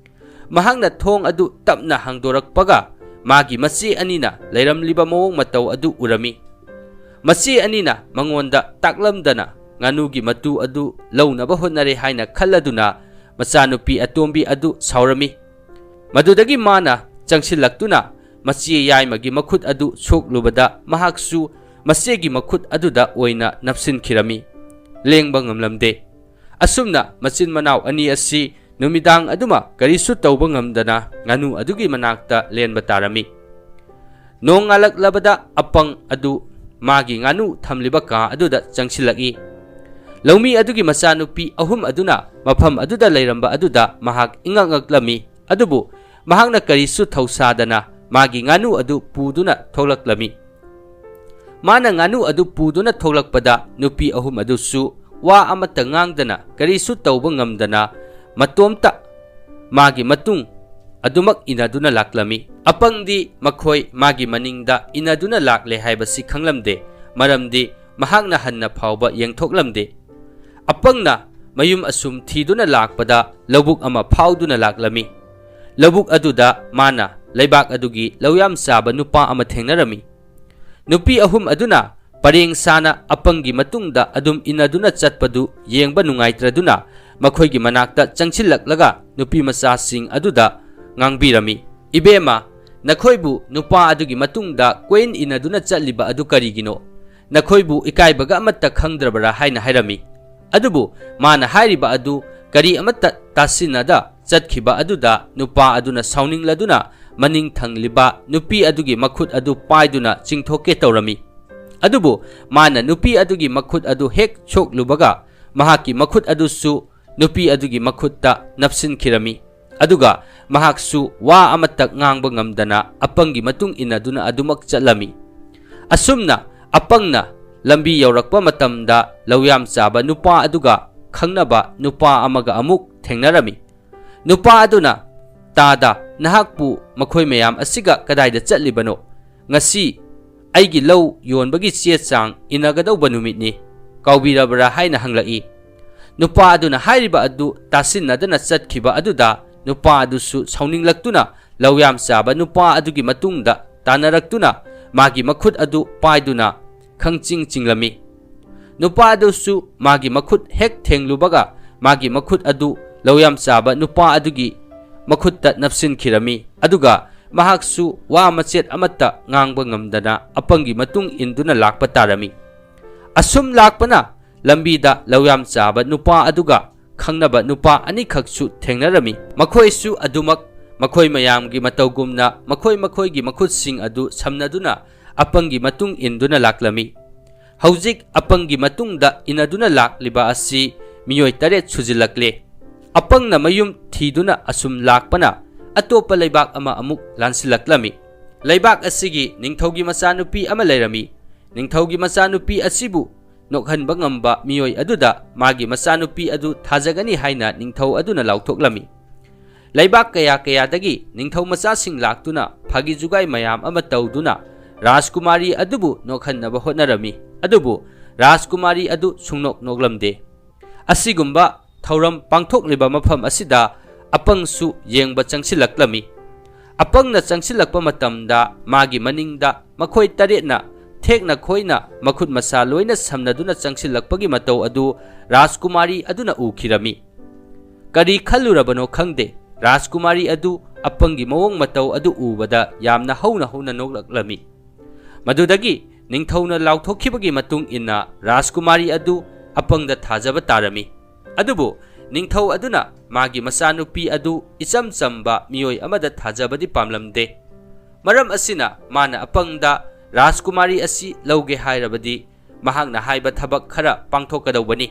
ꯃꯍꯥꯛꯅ ꯊꯣꯡ ꯑꯗꯨ ꯇꯞꯅ ꯍꯥꯡꯗꯣꯔꯛꯄꯒ, ꯃꯥꯒꯤ ꯃꯆꯦ ꯑꯅꯤꯅ ꯂꯩꯔꯝꯂꯤꯕ ꯃꯑꯣꯡ ꯃꯇꯧ ꯑꯗꯨ ꯎꯔꯝꯃꯤ꯫ ꯃꯆꯦ ꯑꯅꯤꯅ ꯃꯉꯣꯟꯗ ꯇꯥꯛꯂꯝꯗꯅ ꯉꯥꯅꯨꯒꯤ ꯃꯇꯨ ꯑꯗꯨ ꯂꯧꯅꯕ ꯍꯣꯠꯅꯔꯦ ꯍꯥꯏꯅ ꯈꯜꯂꯗꯨꯅ, ꯃꯆꯥꯅꯨꯄꯤ ꯑꯇꯣꯝꯕꯤ ꯑꯗꯨ ꯁꯥꯎꯔꯝꯃꯤ꯫ ꯃꯗꯨꯗꯒꯤ ꯃꯥꯅ ꯆꯪꯁꯤꯜꯂꯛꯇꯨꯅ ꯃꯆꯦ ꯌꯥꯏꯃꯒꯤ ꯃꯈꯨꯠ ꯑꯗꯨ ꯁꯣꯛꯂꯨꯕꯗ, ꯃꯍꯥꯛꯁꯨ ꯃꯆꯦꯒꯤ ꯃꯈꯨꯠ ꯑꯗꯨꯗ ꯑꯣꯏꯅ ꯅꯞꯁꯤꯟꯈꯤꯔꯝꯃꯤ꯫ ꯂꯦꯡꯕ ꯉꯝꯂꯝꯗꯦ꯫ ꯑꯁꯨꯝꯅ ꯃꯆꯤꯟ ꯃꯅꯥꯎ ꯑꯅꯤ ꯑꯁꯤ ꯅꯨꯃꯤꯗꯥꯡ ꯑꯗꯨꯃ ꯀꯔꯤꯁꯨ ꯇꯧꯕ ꯉꯝꯗꯅ ꯉꯥꯅꯨ ꯑꯗꯨꯒꯤ ꯃꯅꯥꯛꯇ ꯂꯦꯟꯕ ꯇꯥꯔꯝꯃꯤ꯫ ꯅꯣꯡꯉꯥꯜꯂꯛꯂꯕꯗ ꯑꯄꯪ ꯑꯗꯨ ꯃꯥꯒꯤ ꯉꯥꯅꯨ ꯊꯝꯂꯤꯕ ꯀꯥ ꯑꯗꯨꯗ ꯆꯪꯁꯤꯜꯂꯛꯏ꯫ ꯂꯧꯃꯤ ꯑꯗꯨꯒꯤ ꯃꯆꯥꯅꯨꯄꯤ ꯑꯍꯨꯝ ꯑꯗꯨꯅ ꯃꯐꯝ ꯑꯗꯨꯗ ꯂꯩꯔꯝꯕ ꯑꯗꯨꯗ ꯃꯍꯥꯛ ꯏꯉꯛ ꯉꯛꯂꯝꯃꯤ꯫ ꯑꯗꯨꯕꯨ ꯃꯍꯥꯛꯅ ꯀꯔꯤꯁꯨ ꯊꯧꯁꯥꯗꯅ ꯃꯥꯒꯤ ꯉꯥꯅꯨ ꯑꯗꯨ ꯄꯨꯗꯨꯅ ꯊꯣꯛꯂꯛꯂꯝꯃꯤ꯫ ꯃꯥꯅ ꯉꯥꯅꯨ ꯑꯗꯨ ꯄꯨꯗꯨꯅ ꯊꯣꯛꯂꯛꯄꯗ, ꯅꯨꯄꯤ ꯑꯍꯨꯝ ꯑꯗꯨꯁꯨ ꯋꯥ ꯑꯃꯠꯇ ꯉꯥꯡꯗꯅ, ꯀꯔꯤꯁꯨ ꯇꯧꯕ ꯉꯝꯗꯅ, ꯃꯇꯣꯝꯇ ꯃꯥꯒꯤ ꯃꯇꯨꯡ ꯑꯗꯨꯃꯛ ꯏꯟꯅꯗꯨꯅ ꯂꯥꯛꯂꯝꯃꯤ꯫ ꯑꯄꯪꯗꯤ ꯃꯈꯣꯏ ꯃꯥꯒꯤ ꯃꯅꯤꯡꯗ ꯏꯟꯅꯗꯨꯅ ꯂꯥꯛꯂꯦ ꯍꯥꯏꯕꯁꯤ ꯈꯪꯂꯝꯗꯦ, ꯃꯔꯝꯗꯤ ꯃꯍꯥꯛꯅ ꯍꯟꯅ ꯐꯥꯎꯕ ꯌꯦꯡꯊꯣꯛꯂꯝꯗꯦ꯫ ꯑꯄꯪꯅ ꯃꯌꯨꯝ ꯑꯁꯨꯝ ꯊꯤꯗꯨꯅ ꯂꯥꯛꯄꯗ, ꯂꯧꯕꯨꯛ ꯑꯃ ꯐꯥꯎꯗꯨꯅ ꯂꯥꯛꯂꯝꯃꯤ꯫ ꯂꯧꯕꯨꯛ ꯑꯗꯨꯗ ꯃꯥꯅ ꯂꯩꯕꯥꯛ ꯑꯗꯨꯒꯤ ꯂꯧꯌꯥꯝ ꯆꯥꯕ ꯅꯨꯄꯥ ꯑꯃ ꯊꯦꯡꯅꯔꯝꯃꯤ꯫ ꯅꯨꯄꯤ ꯑꯍꯨꯝ ꯑꯗꯨꯅ ꯄꯔꯦꯡ ꯁꯥꯅ ꯑꯄꯪꯒꯤ ꯃꯇꯨꯡꯗ ꯑꯗꯨꯝ ꯏꯟꯅꯗꯨꯅ ꯆꯠꯄꯗꯨ ꯌꯦꯡꯕ ꯅꯨꯡꯉꯥꯏꯇ꯭ꯔꯗꯨꯅ, ꯃꯈꯣꯏꯒꯤ ꯃꯅꯥꯛꯇ ꯆꯪꯁꯤꯜꯂꯛꯂꯒ ꯅꯨꯄꯤ ꯃꯆꯥꯁꯤꯡ ꯑꯗꯨꯗ ꯉꯥꯡꯕꯤꯔꯝꯃꯤ, "ꯏꯕꯦꯝꯃ, "ꯅꯈꯣꯏꯕꯨ ꯅꯨꯄꯥ ꯑꯗꯨꯒꯤ ꯃꯇꯨꯡꯗ ꯀꯣꯏꯏꯟ ꯏꯟꯅꯗꯨꯅ ꯆꯠꯂꯤꯕ ꯑꯗꯨ ꯀꯔꯤꯒꯤꯅꯣ? ꯅꯈꯣꯏꯕꯨ ꯏꯀꯥꯏꯕꯒ ꯑꯃꯠꯇ ꯈꯪꯗ꯭ꯔꯕꯔꯥ?" ꯍꯥꯏꯅ ꯍꯥꯏꯔꯝꯃꯤ꯫ ꯑꯗꯨꯕꯨ ꯃꯥꯅ ꯍꯥꯏꯔꯤꯕ ꯑꯗꯨ ꯀꯔꯤ ꯑꯃꯠꯇ ꯇꯥꯁꯤꯟꯅꯗ ꯆꯠꯈꯤꯕ ꯑꯗꯨꯗ ꯅꯨꯄꯥ ꯑꯗꯨꯅ ꯁꯥꯎꯅꯤꯡꯂꯗꯨꯅ ꯃꯅꯤꯡ ꯊꯪꯂꯤꯕ ꯅꯨꯄꯤ ꯑꯗꯨꯒꯤ ꯃꯈꯨꯠ ꯑꯗꯨ ꯄꯥꯏꯗꯨꯅ ꯆꯤꯡꯊꯣꯛꯀꯦ ꯇꯧꯔꯝꯃꯤ꯫ ꯑꯗꯨꯕꯨ ꯃꯥꯅ ꯅꯨꯄꯤ ꯑꯗꯨꯒꯤ ꯃꯈꯨꯠ ꯑꯗꯨ ꯍꯦꯛ ꯁꯣꯛꯂꯨꯕꯒ ꯃꯍꯥꯛꯀꯤ ꯃꯈꯨꯠ ꯑꯗꯨꯁꯨ ꯅꯨꯄꯤ ꯑꯗꯨꯒꯤ ꯃꯈꯨꯠꯇ ꯅꯞꯁꯤꯟꯈꯤꯔꯝꯃꯤ꯫ ꯑꯗꯨꯒ ꯃꯍꯥꯛꯁꯨ ꯋꯥ ꯑꯃꯠꯇ ꯉꯥꯡꯕ ꯉꯝꯗꯅ ꯑꯄꯪꯒꯤ ꯃꯇꯨꯡ ꯏꯟꯅꯗꯨꯅ ꯑꯗꯨꯃꯛ ꯆꯠꯂꯝꯃꯤ꯫ ꯑꯁꯨꯝꯅ ꯑꯄꯪꯅ ꯂꯝꯕꯤ ꯌꯧꯔꯛꯄ ꯃꯇꯝꯗ ꯂꯧꯌꯥꯝ ꯆꯥꯕ ꯅꯨꯄꯥ ꯑꯗꯨꯒ ꯈꯪꯅꯕ ꯅꯨꯄꯥ ꯑꯃꯒ ꯑꯃꯨꯛ ꯊꯦꯡꯅꯔꯝꯃꯤ꯫ ꯅꯨꯄꯥ ꯑꯗꯨꯅ, "ꯇꯥꯗ, ꯅꯍꯥꯛꯄꯨ ꯃꯈꯣꯏ ꯃꯌꯥꯝ ꯑꯁꯤꯒ ꯀꯗꯥꯏꯗ ꯆꯠꯂꯤꯕꯅꯣ? ꯉꯁꯤ ꯑꯩꯒꯤ ꯂꯧ ꯌꯣꯟꯕꯒꯤ ꯆꯦ ꯆꯥꯡ ꯏꯟꯅꯒꯗꯧꯕ ꯅꯨꯃꯤꯠꯅꯤ, ꯀꯥꯎꯕꯤꯔꯕ꯭ꯔꯥ?" ꯍꯥꯏꯅ ꯍꯪꯂꯛꯏ꯫ ꯅꯨꯄꯥ ꯑꯗꯨꯅ ꯍꯥꯏꯔꯤꯕ ꯑꯗꯨ ꯇꯥꯁꯤꯟꯅꯗꯅ ꯆꯠꯈꯤꯕ ꯑꯗꯨꯗ ꯅꯨꯄꯥ ꯑꯗꯨꯁꯨ ꯁꯥꯎꯅꯤꯡꯂꯛꯇꯨꯅ ꯂꯧꯌꯥꯝ ꯆꯥꯕ ꯅꯨꯄꯥ ꯑꯗꯨꯒꯤ ꯃꯇꯨꯡꯗ ꯇꯥꯟꯅꯔꯛꯇꯨꯅ ꯃꯥꯒꯤ ꯃꯈꯨꯠ ꯑꯗꯨ ꯄꯥꯏꯗꯨꯅ ꯈꯪꯆꯤꯡ ꯆꯤꯡꯂꯝꯃꯤ꯫ ꯅꯨꯄꯥ ꯑꯗꯨꯁꯨ ꯃꯥꯒꯤ ꯃꯈꯨꯠ ꯍꯦꯛ ꯊꯦꯡꯂꯨꯕꯒ ꯃꯥꯒꯤ ꯃꯈꯨꯠ ꯑꯗꯨ ꯂꯧꯌꯥꯝ ꯆꯥꯕ ꯅꯨꯄꯥ ꯑꯗꯨꯒꯤ ꯃꯈꯨꯠꯇ ꯅꯞꯁꯤꯟꯈꯤꯔꯝꯃꯤ꯫ ꯑꯗꯨꯒ ꯃꯍꯥꯛꯁꯨ ꯋꯥ ꯃꯆꯦꯠ ꯑꯃꯠꯇ ꯉꯥꯡꯕ ꯉꯝꯗꯅ ꯑꯄꯪꯒꯤ ꯃꯇꯨꯡ ꯏꯟꯗꯨꯅ ꯂꯥꯛꯄ ꯇꯥꯔꯝꯃꯤ꯫ ꯑꯁꯨꯝ ꯂꯥꯛꯄꯅ ꯂꯝꯕꯤꯗ ꯂꯧꯌꯥꯝ ꯆꯥꯕ ꯅꯨꯄꯥ ꯑꯗꯨꯒ ꯈꯪꯅꯕ ꯅꯨꯄꯥ ꯑꯅꯤꯈꯛꯁꯨ ꯊꯦꯡꯅꯔꯝꯃꯤ꯫ ꯃꯈꯣꯏꯁꯨ ꯑꯗꯨꯃꯛ ꯃꯈꯣꯏ ꯃꯌꯥꯝꯒꯤ ꯃꯇꯧꯒꯨꯝꯅ ꯃꯈꯣꯏ ꯃꯈꯣꯏꯒꯤ ꯃꯈꯨꯠꯁꯤꯡ ꯑꯗꯨ ꯁꯝꯅꯗꯨꯅ ꯑꯄꯪꯒꯤ ꯃꯇꯨꯡ ꯏꯟꯗꯨꯅ ꯂꯥꯛꯂꯝꯃꯤ꯫ ꯍꯧꯖꯤꯛ ꯑꯄꯪꯒꯤ ꯃꯇꯨꯡꯗ ꯏꯟꯅꯗꯨꯅ ꯂꯥꯛꯂꯤꯕ ꯑꯁꯤ ꯃꯤꯑꯣꯏ ꯇꯔꯦꯠ ꯁꯨꯖꯤꯜꯂꯛꯂꯦ꯫ ꯑꯄꯪꯅ ꯃꯌꯨꯝ ꯊꯤꯗꯨꯅ ꯑꯁꯨꯝ ꯂꯥꯛꯄꯅ ꯑꯇꯣꯞꯄ ꯂꯩꯕꯥꯛ ꯑꯃ ꯑꯃꯨꯛ ꯂꯥꯟꯁꯤꯜꯂꯛꯂꯝꯃꯤ꯫ ꯂꯩꯕꯥꯛ ꯑꯁꯤꯒꯤ ꯅꯤꯡꯊꯧꯒꯤ ꯃꯆꯥꯅꯨꯄꯤ ꯑꯃ ꯂꯩꯔꯝꯃꯤ꯫ ꯅꯤꯡꯊꯧꯒꯤ ꯃꯆꯥꯅꯨꯄꯤ ꯑꯁꯤꯕꯨ ꯅꯣꯛꯍꯟꯕ ꯉꯝꯕ ꯃꯤꯑꯣꯏ ꯑꯗꯨꯗ ꯃꯥꯒꯤ ꯃꯆꯥꯅꯨꯄꯤ ꯑꯗꯨ ꯊꯥꯖꯒꯅꯤ ꯍꯥꯏꯅ ꯅꯤꯡꯊꯧ ꯑꯗꯨꯅ ꯂꯥꯎꯊꯣꯛꯂꯝꯃꯤ꯫ ꯂꯩꯕꯥꯛ ꯀꯌꯥ ꯀꯌꯥꯗꯒꯤ ꯅꯤꯡꯊꯧ ꯃꯆꯥꯁꯤꯡ ꯂꯥꯛꯇꯨꯅ ꯐꯥꯒꯤ ꯖꯨꯒꯥꯏ ꯃꯌꯥꯝ ꯑꯃ ꯇꯧꯗꯨꯅ ꯔꯥꯖꯀꯨꯃꯥꯔꯤ ꯑꯗꯨꯕꯨ ꯅꯣꯛꯍꯟꯅꯕ ꯍꯣꯠꯅꯔꯝꯃꯤ꯫ ꯑꯗꯨꯕꯨ ꯔꯥꯖꯀꯨꯃꯥꯔꯤ ꯑꯗꯨ ꯁꯨꯡꯅꯣꯛ ꯅꯣꯛꯂꯝꯗꯦ꯫ ꯑꯁꯤꯒꯨꯝꯕ ꯊꯧꯔꯝ ꯄꯥꯡꯊꯣꯛꯂꯤꯕ ꯃꯐꯝ ꯑꯁꯤꯗ ꯑꯄꯪꯁꯨ ꯌꯦꯡꯕ ꯆꯪꯁꯤꯜꯂꯛꯂꯝꯃꯤ꯫ ꯑꯄꯪꯅ ꯆꯪꯁꯤꯜꯂꯛꯄ ꯃꯇꯝꯗ ꯃꯥꯒꯤ ꯃꯅꯤꯡꯗ ꯃꯈꯣꯏ ꯇꯔꯦꯠꯅ ꯊꯦꯛꯅ ꯈꯣꯏꯅ ꯃꯈꯨꯠ ꯃꯁꯥ ꯂꯣꯏꯅ ꯁꯝꯅꯗꯨꯅ ꯆꯪꯁꯤꯜꯂꯛꯄꯒꯤ ꯃꯇꯧ ꯑꯗꯨ ꯔꯥꯖꯀꯨꯃꯥꯔꯤ ꯑꯗꯨꯅ ꯎꯈꯤꯔꯝꯃꯤ꯫ ꯀꯔꯤ ꯈꯜꯂꯨꯔꯕꯅꯣ ꯈꯪꯗꯦ, ꯔꯥꯖꯀꯨꯃꯥꯔꯤ ꯑꯗꯨ ꯑꯄꯪꯒꯤ ꯃꯑꯣꯡ ꯃꯇꯧ ꯑꯗꯨ ꯎꯕꯗ ꯌꯥꯝꯅ ꯍꯧꯅ ꯍꯧꯅ ꯅꯣꯛꯂꯛꯂꯝꯃꯤ꯫ ꯃꯗꯨꯗꯒꯤ ꯅꯤꯡꯊꯧꯅ ꯂꯥꯎꯊꯣꯛꯈꯤꯕꯒꯤ ꯃꯇꯨꯡ ꯏꯟꯅ ꯔꯥꯖꯀꯨꯃꯥꯔꯤ ꯑꯗꯨ ꯑꯄꯪꯗ ꯊꯥꯖꯕ ꯇꯥꯔꯝꯃꯤ꯫ ꯑꯗꯨꯕꯨ ꯅꯤꯡꯊꯧ ꯑꯗꯨꯅ ꯃꯥꯒꯤ ꯃꯆꯥꯅꯨꯄꯤ ꯑꯗꯨ ꯏꯆꯝ ꯆꯝꯕ ꯃꯤꯑꯣꯏ ꯑꯃꯗ ꯊꯥꯖꯕꯗꯤ ꯄꯥꯝꯂꯝꯗꯦ꯫ ꯃꯔꯝ ꯑꯁꯤꯅ ꯃꯥꯅ ꯑꯄꯪꯗ ꯔꯥꯖꯀꯨꯃꯥꯔꯤ ꯑꯁꯤ ꯂꯧꯒꯦ ꯍꯥꯏꯔꯕꯗꯤ ꯃꯍꯥꯛꯅ ꯍꯥꯏꯕ ꯊꯕꯛ ꯈꯔ ꯄꯥꯡꯊꯣꯛꯀꯗꯧꯕꯅꯤ꯫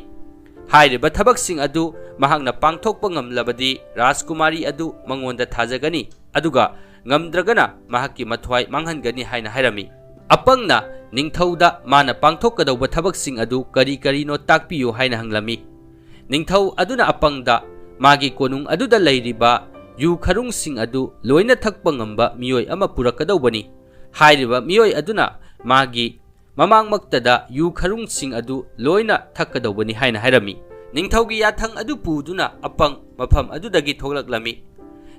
ꯍꯥꯏꯔꯤꯕ ꯊꯕꯛꯁꯤꯡ ꯑꯗꯨ ꯃꯍꯥꯛꯅ ꯄꯥꯡꯊꯣꯛꯄ ꯉꯝꯂꯕꯗꯤ ꯔꯥꯖꯀꯨꯃꯥꯔꯤ ꯑꯗꯨ ꯃꯉꯣꯟꯗ ꯊꯥꯖꯒꯅꯤ, ꯑꯗꯨꯒ ꯉꯝꯗ꯭ꯔꯒꯅ ꯃꯍꯥꯛꯀꯤ ꯃꯊ꯭ꯋꯥꯏ ꯃꯥꯡꯍꯟꯒꯅꯤ ꯍꯥꯏꯅ ꯍꯥꯏꯔꯝꯃꯤ꯫ ꯑꯄꯪꯅ ꯅꯤꯡꯊꯧꯗ ꯃꯥꯅ ꯄꯥꯡꯊꯣꯛꯀꯗꯧꯕ ꯊꯕꯛꯁꯤꯡ ꯑꯗꯨ ꯀꯔꯤ ꯀꯔꯤꯅꯣ ꯇꯥꯛꯄꯤꯌꯨ ꯍꯥꯏꯅ ꯍꯪꯂꯝꯃꯤ꯫ ꯅꯤꯡꯊꯧ ꯑꯗꯨꯅ ꯑꯄꯪꯗ ꯃꯥꯒꯤ ꯀꯣꯅꯨꯡ ꯑꯗꯨꯗ ꯂꯩꯔꯤꯕ ꯌꯨ ꯈꯔꯨꯡꯁꯤꯡ ꯑꯗꯨ ꯂꯣꯏꯅ ꯊꯛꯄ ꯉꯝꯕ ꯃꯤꯑꯣꯏ ꯑꯃ ꯄꯨꯔꯛꯀꯗꯧꯕꯅꯤ꯫ ꯍꯥꯏꯔꯤꯕ ꯃꯤꯑꯣꯏ ꯑꯗꯨꯅ ꯃꯥꯒꯤ ꯃꯃꯥꯡꯃꯛꯇꯗ ꯌꯨ ꯈꯔꯨꯡꯁꯤꯡ ꯑꯗꯨ ꯂꯣꯏꯅ ꯊꯛꯀꯗꯧꯕꯅꯤ ꯍꯥꯏꯅ ꯍꯥꯏꯔꯝꯃꯤ꯫ ꯅꯤꯡꯊꯧꯒꯤ ꯌꯥꯊꯪ ꯑꯗꯨ ꯄꯨꯗꯨꯅ ꯑꯄꯪ ꯃꯐꯝ ꯑꯗꯨꯗꯒꯤ ꯊꯣꯛꯂꯛꯂꯝꯃꯤ꯫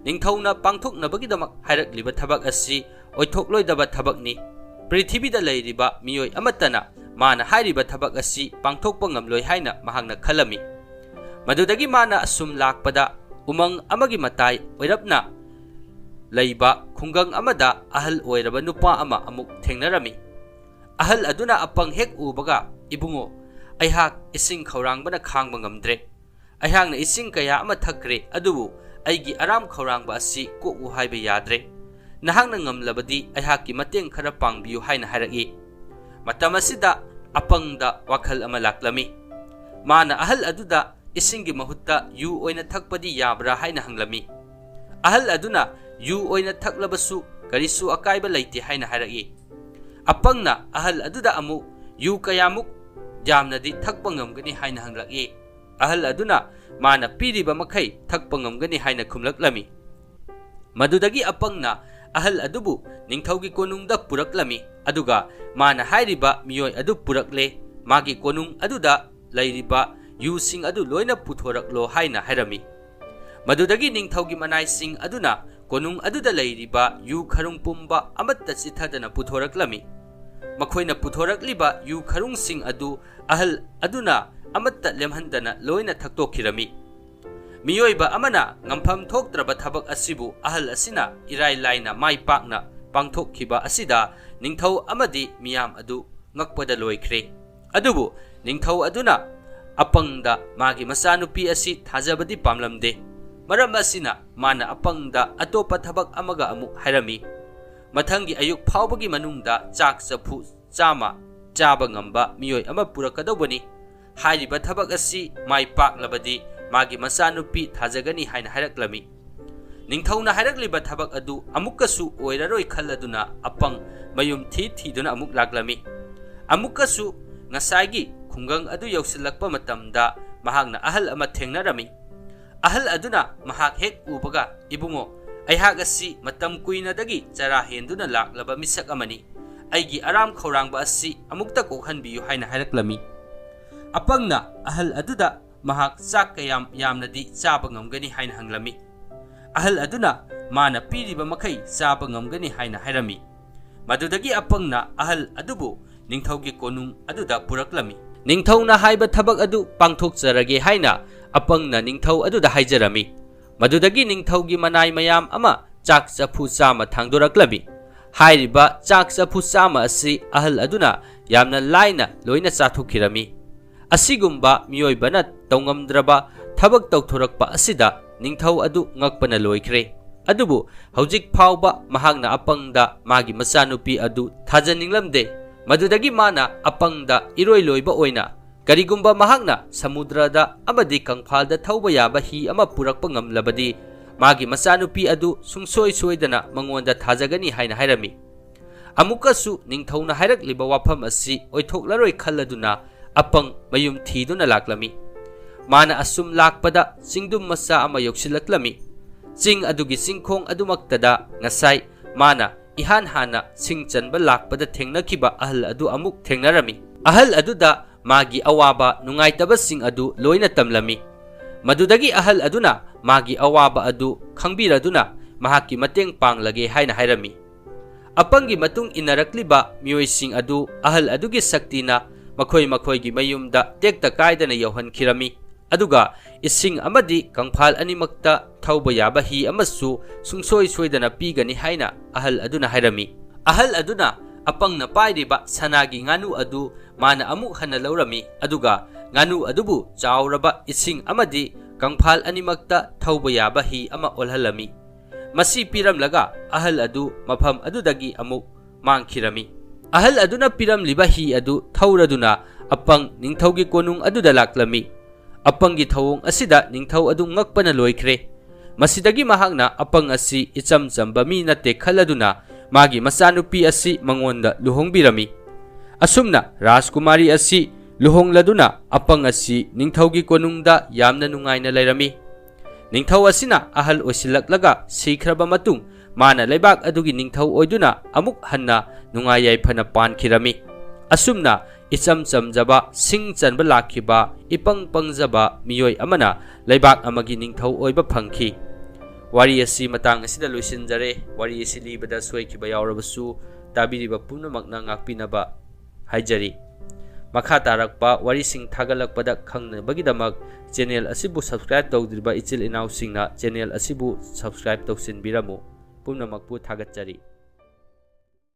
ꯅꯤꯡꯊꯧꯅ ꯄꯥꯡꯊꯣꯛꯅꯕꯒꯤꯗꯃꯛ ꯍꯥꯏꯔꯛꯂꯤꯕ ꯊꯕꯛ ꯑꯁꯤ ꯑꯣꯏꯊꯣꯛꯂꯣꯏꯗꯕ ꯊꯕꯛꯅꯤ꯫ ꯄ꯭ꯔꯤꯊꯤꯕꯤꯗ ꯂꯩꯔꯤꯕ ꯃꯤꯑꯣꯏ ꯑꯃꯠꯇꯅ ꯃꯥꯅ ꯍꯥꯏꯔꯤꯕ ꯊꯕꯛ ꯑꯁꯤ ꯄꯥꯡꯊꯣꯛꯄ ꯉꯝꯂꯣꯏ ꯍꯥꯏꯅ ꯃꯍꯥꯛꯅ ꯈꯜꯂꯝꯃꯤ꯫ ꯃꯗꯨꯗꯒꯤ ꯃꯥꯅ ꯑꯁꯨꯝ ꯂꯥꯛꯄꯗ ꯎꯃꯪ ꯑꯃꯒꯤ ꯃꯇꯥꯏ ꯑꯣꯏꯔꯞꯅ ꯂꯩꯕ ꯈꯨꯡꯒꯪ ꯑꯃꯗ ꯑꯍꯜ ꯑꯣꯏꯔꯕ ꯅꯨꯄꯥ ꯑꯃ ꯑꯃꯨꯛ ꯊꯦꯡꯅꯔꯝꯃꯤ꯫ ꯑꯍꯜ ꯑꯗꯨꯅ ꯑꯄꯪ ꯍꯦꯛ ꯎꯕꯒ, "ꯏꯕꯨꯡꯉꯣ, ꯑꯩꯍꯥꯛ ꯏꯁꯤꯡ ꯈꯧꯔꯥꯡꯕꯅ ꯈꯥꯡꯕ ꯉꯝꯗ꯭ꯔꯦ꯫ ꯑꯩꯍꯥꯛꯅ ꯏꯁꯤꯡ ꯀꯌꯥ ꯑꯃ ꯊꯛꯈ꯭ꯔꯦ, ꯑꯗꯨꯕꯨ ꯑꯩꯒꯤ ꯑꯔꯥꯝ ꯈꯧꯔꯥꯡꯕ ꯑꯁꯤ ꯀꯣꯛꯎ ꯍꯥꯏꯕ ꯌꯥꯗ꯭ꯔꯦ꯫ ꯅꯍꯥꯛꯅ ꯉꯝꯂꯕꯗꯤ ꯑꯩꯍꯥꯛꯀꯤ ꯃꯇꯦꯡ ꯈꯔ ꯄꯥꯡꯕꯤꯌꯨ" ꯍꯥꯏꯅ ꯍꯥꯏꯔꯛꯏ꯫ ꯃꯇꯝ ꯑꯁꯤꯗ ꯑꯄꯪꯗ ꯋꯥꯈꯜ ꯑꯃ ꯂꯥꯛꯂꯝꯃꯤ꯫ ꯃꯥꯅ ꯑꯍꯜ ꯑꯗꯨꯗ ꯏꯁꯤꯡꯒꯤ ꯃꯍꯨꯠꯇ ꯌꯨ ꯑꯣꯏꯅ ꯊꯛꯄꯗꯤ ꯌꯥꯕ꯭ꯔꯥ ꯍꯥꯏꯅ ꯍꯪꯂꯝꯃꯤ꯫ ꯑꯍꯜ ꯑꯗꯨꯅ ꯌꯨ ꯑꯣꯏꯅ ꯊꯛꯂꯕꯁꯨ ꯀꯔꯤꯁꯨ ꯑꯀꯥꯏꯕ ꯂꯩꯇꯦ ꯍꯥꯏꯅ ꯍꯥꯏꯔꯛꯏ꯫ ꯑꯄꯪꯅ ꯑꯍꯜ ꯑꯗꯨꯗ ꯑꯃꯨꯛ, "ꯌꯨ ꯀꯌꯥꯃꯨꯛ ꯌꯥꯝꯅꯗꯤ ꯊꯛꯄ ꯉꯝꯒꯅꯤ?" ꯍꯥꯏꯅ ꯍꯪꯂꯛꯏ꯫ ꯑꯍꯜ ꯑꯗꯨꯅ ꯃꯥꯅ ꯄꯤꯔꯤꯕ ꯃꯈꯩ ꯊꯛꯄ ꯉꯝꯒꯅꯤ ꯍꯥꯏꯅ ꯈꯨꯝꯂꯛꯂꯝꯃꯤ꯫ ꯃꯗꯨꯗꯒꯤ ꯑꯄꯪꯅ ꯑꯍꯜ ꯑꯗꯨꯕꯨ ꯅꯤꯡꯊꯧꯒꯤ ꯀꯣꯅꯨꯡꯗ ꯄꯨꯔꯛꯂꯝꯃꯤ, ꯑꯗꯨꯒ ꯃꯥꯅ ꯍꯥꯏꯔꯤꯕ ꯃꯤꯑꯣꯏ ꯑꯗꯨ ꯄꯨꯔꯛꯂꯦ꯫ ꯃꯥꯒꯤ ꯀꯣꯅꯨꯡ ꯑꯗꯨꯗ ꯂꯩꯔꯤꯕ ꯌꯨꯁꯤꯡ ꯑꯗꯨ ꯂꯣꯏꯅ ꯄꯨꯊꯣꯔꯛꯂꯣ ꯍꯥꯏꯅ ꯍꯥꯏꯔꯝꯃꯤ꯫ ꯃꯗꯨꯗꯒꯤ ꯅꯤꯡꯊꯧꯒꯤ ꯃꯅꯥꯏꯁꯤꯡ ꯑꯗꯨꯅ ꯀꯣꯅꯨꯡ ꯑꯗꯨꯗ ꯂꯩꯔꯤꯕ ꯌꯨ ꯈꯔꯨꯡ ꯄꯨꯝꯕ ꯑꯃꯠꯇ ꯆꯤꯠꯊꯗꯅ ꯄꯨꯊꯣꯔꯛꯂꯝꯃꯤ꯫ ꯃꯈꯣꯏꯅ ꯄꯨꯊꯣꯔꯛꯂꯤꯕ ꯌꯨ ꯈꯔꯨꯡꯁꯤꯡ ꯑꯗꯨ ꯑꯍꯜ ꯑꯗꯨꯅ ꯑꯃꯠꯇ ꯂꯦꯝꯍꯟꯗꯅ ꯂꯣꯏꯅ ꯊꯛꯇꯣꯛꯈꯤꯔꯝꯃꯤ꯫ ꯃꯤꯑꯣꯏꯕ ꯑꯃꯅ ꯉꯝꯐꯝ ꯊꯣꯛꯇ꯭ꯔꯕ ꯊꯕꯛ ꯑꯁꯤꯕꯨ ꯑꯍꯜ ꯑꯁꯤꯅ ꯏꯔꯥꯏ ꯂꯥꯏꯅ ꯃꯥꯏ ꯄꯥꯛꯅ ꯄꯥꯡꯊꯣꯛꯈꯤꯕ ꯑꯁꯤꯗ ꯅꯤꯡꯊꯧ ꯑꯃꯗꯤ ꯃꯤꯌꯥꯝ ꯑꯗꯨ ꯉꯛꯄꯗ ꯂꯣꯏꯈ꯭ꯔꯦ꯫ ꯑꯗꯨꯕꯨ ꯅꯤꯡꯊꯧ ꯑꯗꯨꯅ ꯑꯄꯪꯗ ꯃꯥꯒꯤ ꯃꯆꯥꯅꯨꯄꯤ ꯑꯁꯤ ꯊꯥꯖꯕꯗꯤ ꯄꯥꯝꯂꯝꯗꯦ꯫ ꯃꯔꯝ ꯑꯁꯤꯅ ꯃꯥꯅ ꯑꯄꯪꯗ ꯑꯇꯣꯞꯄ ꯊꯕꯛ ꯑꯃꯒ ꯑꯃꯨꯛ ꯍꯥꯏꯔꯝꯃꯤ, "ꯃꯊꯪꯒꯤ ꯑꯌꯨꯛ ꯐꯥꯎꯕꯒꯤ ꯃꯅꯨꯡꯗ ꯆꯥꯛ ꯆꯐꯨ ꯆꯥꯝꯃ ꯆꯥꯕ ꯉꯝꯕ ꯃꯤꯑꯣꯏ ꯑꯃ ꯄꯨꯔꯛꯀꯗꯧꯕꯅꯤ꯫ ꯍꯥꯏꯔꯤꯕ ꯊꯕꯛ ꯑꯁꯤ ꯃꯥꯏ ꯄꯥꯛꯂꯕꯗꯤ ꯃꯥꯒꯤ ꯃꯆꯥꯅꯨꯄꯤ ꯊꯥꯖꯒꯅꯤ" ꯍꯥꯏꯅ ꯍꯥꯏꯔꯛꯂꯝꯃꯤ꯫ ꯅꯤꯡꯊꯧꯅ ꯍꯥꯏꯔꯛꯂꯤꯕ ꯊꯕꯛ ꯑꯗꯨ ꯑꯃꯨꯛꯀꯁꯨ ꯑꯣꯏꯔꯔꯣꯏ ꯈꯜꯂꯗꯨꯅ ꯑꯄꯪ ꯃꯌꯨꯝ ꯊꯤ ꯊꯤꯗꯨꯅ ꯑꯃꯨꯛ ꯂꯥꯛꯂꯝꯃꯤ꯫ ꯑꯃꯨꯛꯀꯁꯨ ꯉꯁꯥꯏꯒꯤ ꯈꯨꯡꯒꯪ ꯑꯗꯨ ꯌꯧꯁꯤꯜꯂꯛꯄ ꯃꯇꯝꯗ ꯃꯍꯥꯛꯅ ꯑꯍꯜ ꯑꯃ ꯊꯦꯡꯅꯔꯝꯃꯤ꯫ ꯑꯍꯜ ꯑꯗꯨꯅ ꯃꯍꯥꯛ ꯍꯦꯛ ꯎꯕꯒ, "ꯏꯕꯨꯡꯉꯣ, ꯑꯩꯍꯥꯛ ꯑꯁꯤ ꯃꯇꯝ ꯀꯨꯏꯅꯗꯒꯤ ꯆꯔꯥ ꯍꯦꯟꯗꯨꯅ ꯂꯥꯛꯂꯕ ꯃꯤꯁꯛ ꯑꯃꯅꯤ꯫ ꯑꯩꯒꯤ ꯑꯔꯥꯝ ꯈꯧꯔꯥꯡꯕ ꯑꯁꯤ ꯑꯃꯨꯛꯇ ꯀꯣꯛꯍꯟꯕꯤꯌꯨ" ꯍꯥꯏꯅ ꯍꯥꯏꯔꯛꯂꯝꯃꯤ꯫ ꯑꯄꯪꯅ ꯑꯍꯜ ꯑꯗꯨꯗ ꯃꯍꯥꯛ ꯆꯥꯛ ꯀꯌꯥꯝ ꯌꯥꯝꯅꯗꯤ ꯆꯥꯕ ꯉꯝꯒꯅꯤ ꯍꯥꯏꯅ ꯍꯪꯂꯝꯃꯤ꯫ ꯑꯍꯜ ꯑꯗꯨꯅ ꯃꯥꯅ ꯄꯤꯔꯤꯕ ꯃꯈꯩ ꯆꯥꯕ ꯉꯝꯒꯅꯤ ꯍꯥꯏꯅ ꯍꯥꯏꯔꯝꯃꯤ꯫ ꯃꯗꯨꯗꯒꯤ ꯑꯄꯪꯅ ꯑꯍꯜ ꯑꯗꯨꯕꯨ ꯅꯤꯡꯊꯧꯒꯤ ꯀꯣꯅꯨꯡ ꯑꯗꯨꯗ ꯄꯨꯔꯛꯂꯝꯃꯤ꯫ ꯅꯤꯡꯊꯧꯅ ꯍꯥꯏꯕ ꯊꯕꯛ ꯑꯗꯨ ꯄꯥꯡꯊꯣꯛꯆꯔꯒꯦ ꯍꯥꯏꯅ ꯑꯄꯪꯅ ꯅꯤꯡꯊꯧ ꯑꯗꯨꯗ ꯍꯥꯏꯖꯔꯝꯃꯤ꯫ ꯃꯗꯨꯗꯒꯤ ꯅꯤꯡꯊꯧꯒꯤ ꯃꯅꯥꯏ ꯃꯌꯥꯝ ꯑꯃ ꯆꯥꯛ ꯆꯐꯨ ꯆꯥꯝꯃ ꯊꯥꯡꯗꯣꯔꯛꯂꯝꯃꯤ꯫ ꯍꯥꯏꯔꯤꯕ ꯆꯥꯛ ꯆꯐꯨ ꯆꯥꯝꯃ ꯑꯁꯤ ꯑꯍꯜ ꯑꯗꯨꯅ ꯌꯥꯝꯅ ꯂꯥꯏꯅ ꯂꯣꯏꯅ ꯆꯥꯊꯣꯛꯈꯤꯔꯝꯃꯤ꯫ ꯑꯁꯤꯒꯨꯝꯕ ꯃꯤꯑꯣꯏꯕꯅ ꯇꯧꯉꯝꯗ꯭ꯔꯕ ꯊꯕꯛ ꯇꯧꯊꯣꯔꯛꯄ ꯑꯁꯤꯗ ꯅꯤꯡꯊꯧ ꯑꯗꯨ ꯉꯛꯄꯅ ꯂꯣꯏꯈ꯭ꯔꯦ꯫ ꯑꯗꯨꯕꯨ ꯍꯧꯖꯤꯛ ꯐꯥꯎꯕ ꯃꯍꯥꯛꯅ ꯑꯄꯪꯗ ꯃꯥꯒꯤ ꯃꯆꯥꯅꯨꯄꯤ ꯑꯗꯨ ꯊꯥꯖꯅꯤꯡꯂꯝꯗꯦ꯫ ꯃꯗꯨꯗꯒꯤ ꯃꯥꯅ ꯑꯄꯪꯗ ꯏꯔꯣꯏ ꯂꯣꯏꯕ ꯑꯣꯏꯅ, ꯀꯔꯤꯒꯨꯝꯕ ꯃꯍꯥꯛꯅ ꯁꯃꯨꯗ꯭ꯔꯗ ꯑꯃꯗꯤ ꯀꯪꯐꯥꯜꯗ ꯊꯧꯕ ꯌꯥꯕ ꯍꯤ ꯑꯃ ꯄꯨꯔꯛꯄ ꯉꯝꯂꯕꯗꯤ, ꯃꯥꯒꯤ ꯃꯆꯥꯅꯨꯄꯤ ꯑꯗꯨ ꯁꯨꯡꯁꯣꯏ ꯁꯣꯏꯗꯅ ꯃꯉꯣꯟꯗ ꯊꯥꯖꯒꯅꯤ ꯍꯥꯏꯅ ꯍꯥꯏꯔꯝꯃꯤ꯫ ꯑꯃꯨꯛꯀꯁꯨ ꯅꯤꯡꯊꯧꯅ ꯍꯥꯏꯔꯛꯂꯤꯕ ꯋꯥꯐꯝ ꯑꯁꯤ ꯑꯣꯏꯊꯣꯛꯂꯔꯣꯏ ꯈꯜꯂꯗꯨꯅ ꯑꯄꯪ ꯃꯌꯨꯝ ꯊꯤꯗꯨꯅ ꯂꯥꯛꯂꯝꯃꯤ꯫ ꯃꯥꯅ ꯑꯁꯨꯝ ꯂꯥꯛꯄꯗ ꯆꯤꯡꯗꯨꯝ ꯃꯆꯥ ꯑꯃ ꯌꯧꯁꯤꯜꯂꯛꯂꯝꯃꯤ꯫ ꯆꯤꯡ ꯑꯗꯨꯒꯤ ꯆꯤꯡꯈꯣꯡ ꯑꯗꯨꯃꯛꯇꯗ ꯉꯁꯥꯏ ꯃꯥꯅ ꯏꯍꯥꯟ ꯍꯥꯟꯅ ꯁꯤꯡ ꯆꯟꯕ ꯂꯥꯛꯄꯗ ꯊꯦꯡꯅꯈꯤꯕ ꯑꯍꯜ ꯑꯗꯨ ꯑꯃꯨꯛ ꯊꯦꯡꯅꯔꯝꯃꯤ꯫ ꯑꯍꯜ ꯑꯗꯨꯗ ꯃꯥꯒꯤ ꯑꯋꯥꯕ ꯅꯨꯡꯉꯥꯏꯇꯕꯁꯤꯡ ꯑꯗꯨ ꯂꯣꯏꯅ ꯇꯝꯂꯝꯃꯤ꯫ ꯃꯗꯨꯗꯒꯤ ꯑꯍꯜ ꯑꯗꯨꯅ ꯃꯥꯒꯤ ꯑꯋꯥꯕ ꯑꯗꯨ ꯈꯪꯕꯤꯔꯗꯨꯅ ꯃꯍꯥꯛꯀꯤ ꯃꯇꯦꯡ ꯄꯥꯡꯂꯒꯦ ꯍꯥꯏꯅ ꯍꯥꯏꯔꯝꯃꯤ꯫ ꯑꯄꯪꯒꯤ ꯃꯇꯨꯡ ꯏꯟꯅꯔꯛꯂꯤꯕ ꯃꯤꯑꯣꯏꯁꯤꯡ ꯑꯗꯨ ꯑꯍꯜ ꯑꯗꯨꯒꯤ ꯁꯛꯇꯤꯅ ꯃꯈꯣꯏ ꯃꯈꯣꯏꯒꯤ ꯃꯌꯨꯝꯗ ꯇꯦꯛꯇ ꯀꯥꯏꯗꯅ ꯌꯧꯍꯟꯈꯤꯔꯝꯃꯤ꯫ ꯑꯗꯨꯒ ꯏꯁꯤꯡ ꯑꯃꯗꯤ ꯀꯪꯐꯥꯜ ꯑꯅꯤꯃꯛꯇ ꯊꯧꯕ ꯌꯥꯕ ꯍꯤ ꯑꯃꯁꯨ ꯁꯨꯡꯁꯣꯏ ꯁꯣꯏꯗꯅ ꯄꯤꯒꯅꯤ ꯍꯥꯏꯅ ꯑꯍꯜ ꯑꯗꯨꯅ ꯍꯥꯏꯔꯝꯃꯤ꯫ ꯑꯍꯜ ꯑꯗꯨꯅ ꯑꯄꯪꯅ ꯄꯥꯏꯔꯤꯕ ꯁꯅꯥꯒꯤ ꯉꯥꯅꯨ ꯑꯗꯨ ꯃꯥꯅ ꯑꯃꯨꯛ ꯍꯟꯅ ꯂꯧꯔꯝꯃꯤ, ꯑꯗꯨꯒ ꯉꯥꯅꯨ ꯑꯗꯨꯕꯨ ꯆꯥꯎꯔꯕ ꯏꯁꯤꯡ ꯑꯃꯗꯤ ꯀꯪꯐꯥꯜ ꯑꯅꯤꯃꯛꯇ ꯊꯧꯕ ꯌꯥꯕ ꯍꯤ ꯑꯃ ꯑꯣꯜꯍꯜꯂꯝꯃꯤ꯫ ꯃꯁꯤ ꯄꯤꯔꯝꯂꯒ ꯑꯍꯜ ꯑꯗꯨ ꯃꯐꯝ ꯑꯗꯨꯗꯒꯤ ꯑꯃꯨꯛ ꯃꯥꯡꯈꯤꯔꯝꯃꯤ꯫ ꯑꯍꯜ ꯑꯗꯨꯅ ꯄꯤꯔꯝꯂꯤꯕ ꯍꯤ ꯑꯗꯨ ꯊꯧꯔꯗꯨꯅ ꯑꯄꯪ ꯅꯤꯡꯊꯧꯒꯤ ꯀꯣꯅꯨꯡ ꯑꯗꯨꯗ ꯂꯥꯛꯂꯝꯃꯤ꯫ ꯑꯄꯪꯒꯤ ꯊꯧꯑꯣꯡ ꯑꯁꯤꯗ ꯅꯤꯡꯊꯧ ꯑꯗꯨ ꯉꯛꯄꯅ ꯂꯣꯏꯈ꯭ꯔꯦ꯫ ꯃꯁꯤꯗꯒꯤ ꯃꯍꯥꯛꯅ ꯑꯄꯪ ꯑꯁꯤ ꯏꯆꯝ ꯆꯝꯕ ꯃꯤ ꯅꯠꯇꯦ ꯈꯜꯂꯗꯨꯅ ꯃꯥꯒꯤ ꯃꯆꯥꯅꯨꯄꯤ ꯑꯁꯤ ꯃꯉꯣꯟꯗ ꯂꯨꯍꯣꯡꯕꯤꯔꯝꯃꯤ꯫ ꯑꯁꯨꯝꯅ ꯔꯥꯖꯀꯨꯃꯥꯔꯤ ꯑꯁꯤ ꯂꯨꯍꯣꯡꯂꯗꯨꯅ ꯑꯄꯪ ꯑꯁꯤ ꯅꯤꯡꯊꯧꯒꯤ ꯀꯣꯅꯨꯡꯗ ꯌꯥꯝꯅ ꯅꯨꯡꯉꯥꯏꯅ ꯂꯩꯔꯝꯃꯤ꯫ ꯅꯤꯡꯊꯧ ꯑꯁꯤꯅ ꯑꯍꯜ ꯑꯣꯏꯁꯤꯜꯂꯛꯂꯒ ꯁꯤꯈ꯭ꯔꯕ ꯃꯇꯨꯡ ꯃꯥꯅ ꯂꯩꯕꯥꯛ ꯑꯗꯨꯒꯤ ꯅꯤꯡꯊꯧ ꯑꯣꯏꯗꯨꯅ ꯑꯃꯨꯛ ꯍꯟꯅ ꯅꯨꯡꯉꯥꯏ ꯌꯥꯏꯐꯅ ꯄꯥꯟꯈꯤꯔꯝꯃꯤ꯫ ꯑꯁꯨꯝꯅ ꯏꯆꯝ ꯆꯝꯖꯕ, ꯁꯤꯡ ꯆꯟꯕ ꯂꯥꯛꯈꯤꯕ, ꯏꯄꯪ ꯄꯪꯖꯕ ꯃꯤꯑꯣꯏ ꯑꯃꯅ ꯂꯩꯕꯥꯛ ꯑꯃꯒꯤ ꯅꯤꯡꯊꯧ ꯑꯣꯏꯕ ꯐꯪꯈꯤ꯫ ꯋꯥꯔꯤ ꯑꯁꯤ ꯃꯇꯥꯡ ꯑꯁꯤꯗ ꯂꯣꯏꯁꯤꯟꯖꯔꯦ꯫ ꯋꯥꯔꯤ ꯑꯁꯤ ꯂꯤꯕꯗ ꯁꯣꯏꯈꯤꯕ ꯌꯥꯎꯔꯕꯁꯨ ꯇꯥꯕꯤꯔꯤꯕ ꯄꯨꯝꯅꯃꯛꯅ ꯉꯥꯛꯄꯤꯅꯕ ꯍꯥꯏꯖꯔꯤ꯫ ꯃꯈꯥ ꯇꯥꯔꯛꯄ ꯋꯥꯔꯤꯁꯤꯡ ꯊꯥꯒꯠꯂꯛꯄꯗ ꯈꯪꯅꯕꯒꯤꯗꯃꯛ channel ꯑꯁꯤꯕꯨ subscribe ꯇꯧꯗ꯭ꯔꯤꯕ ꯏꯆꯤꯜ ꯏꯅꯥꯎꯁꯤꯡꯅ channel ꯑꯁꯤꯕꯨ subscribe ꯇꯧꯁꯤꯟꯕꯤꯔꯝꯃꯨ꯫ ꯄꯨꯝꯅꯃꯛꯄꯨ ꯊꯥꯒꯠꯆꯔꯤ꯫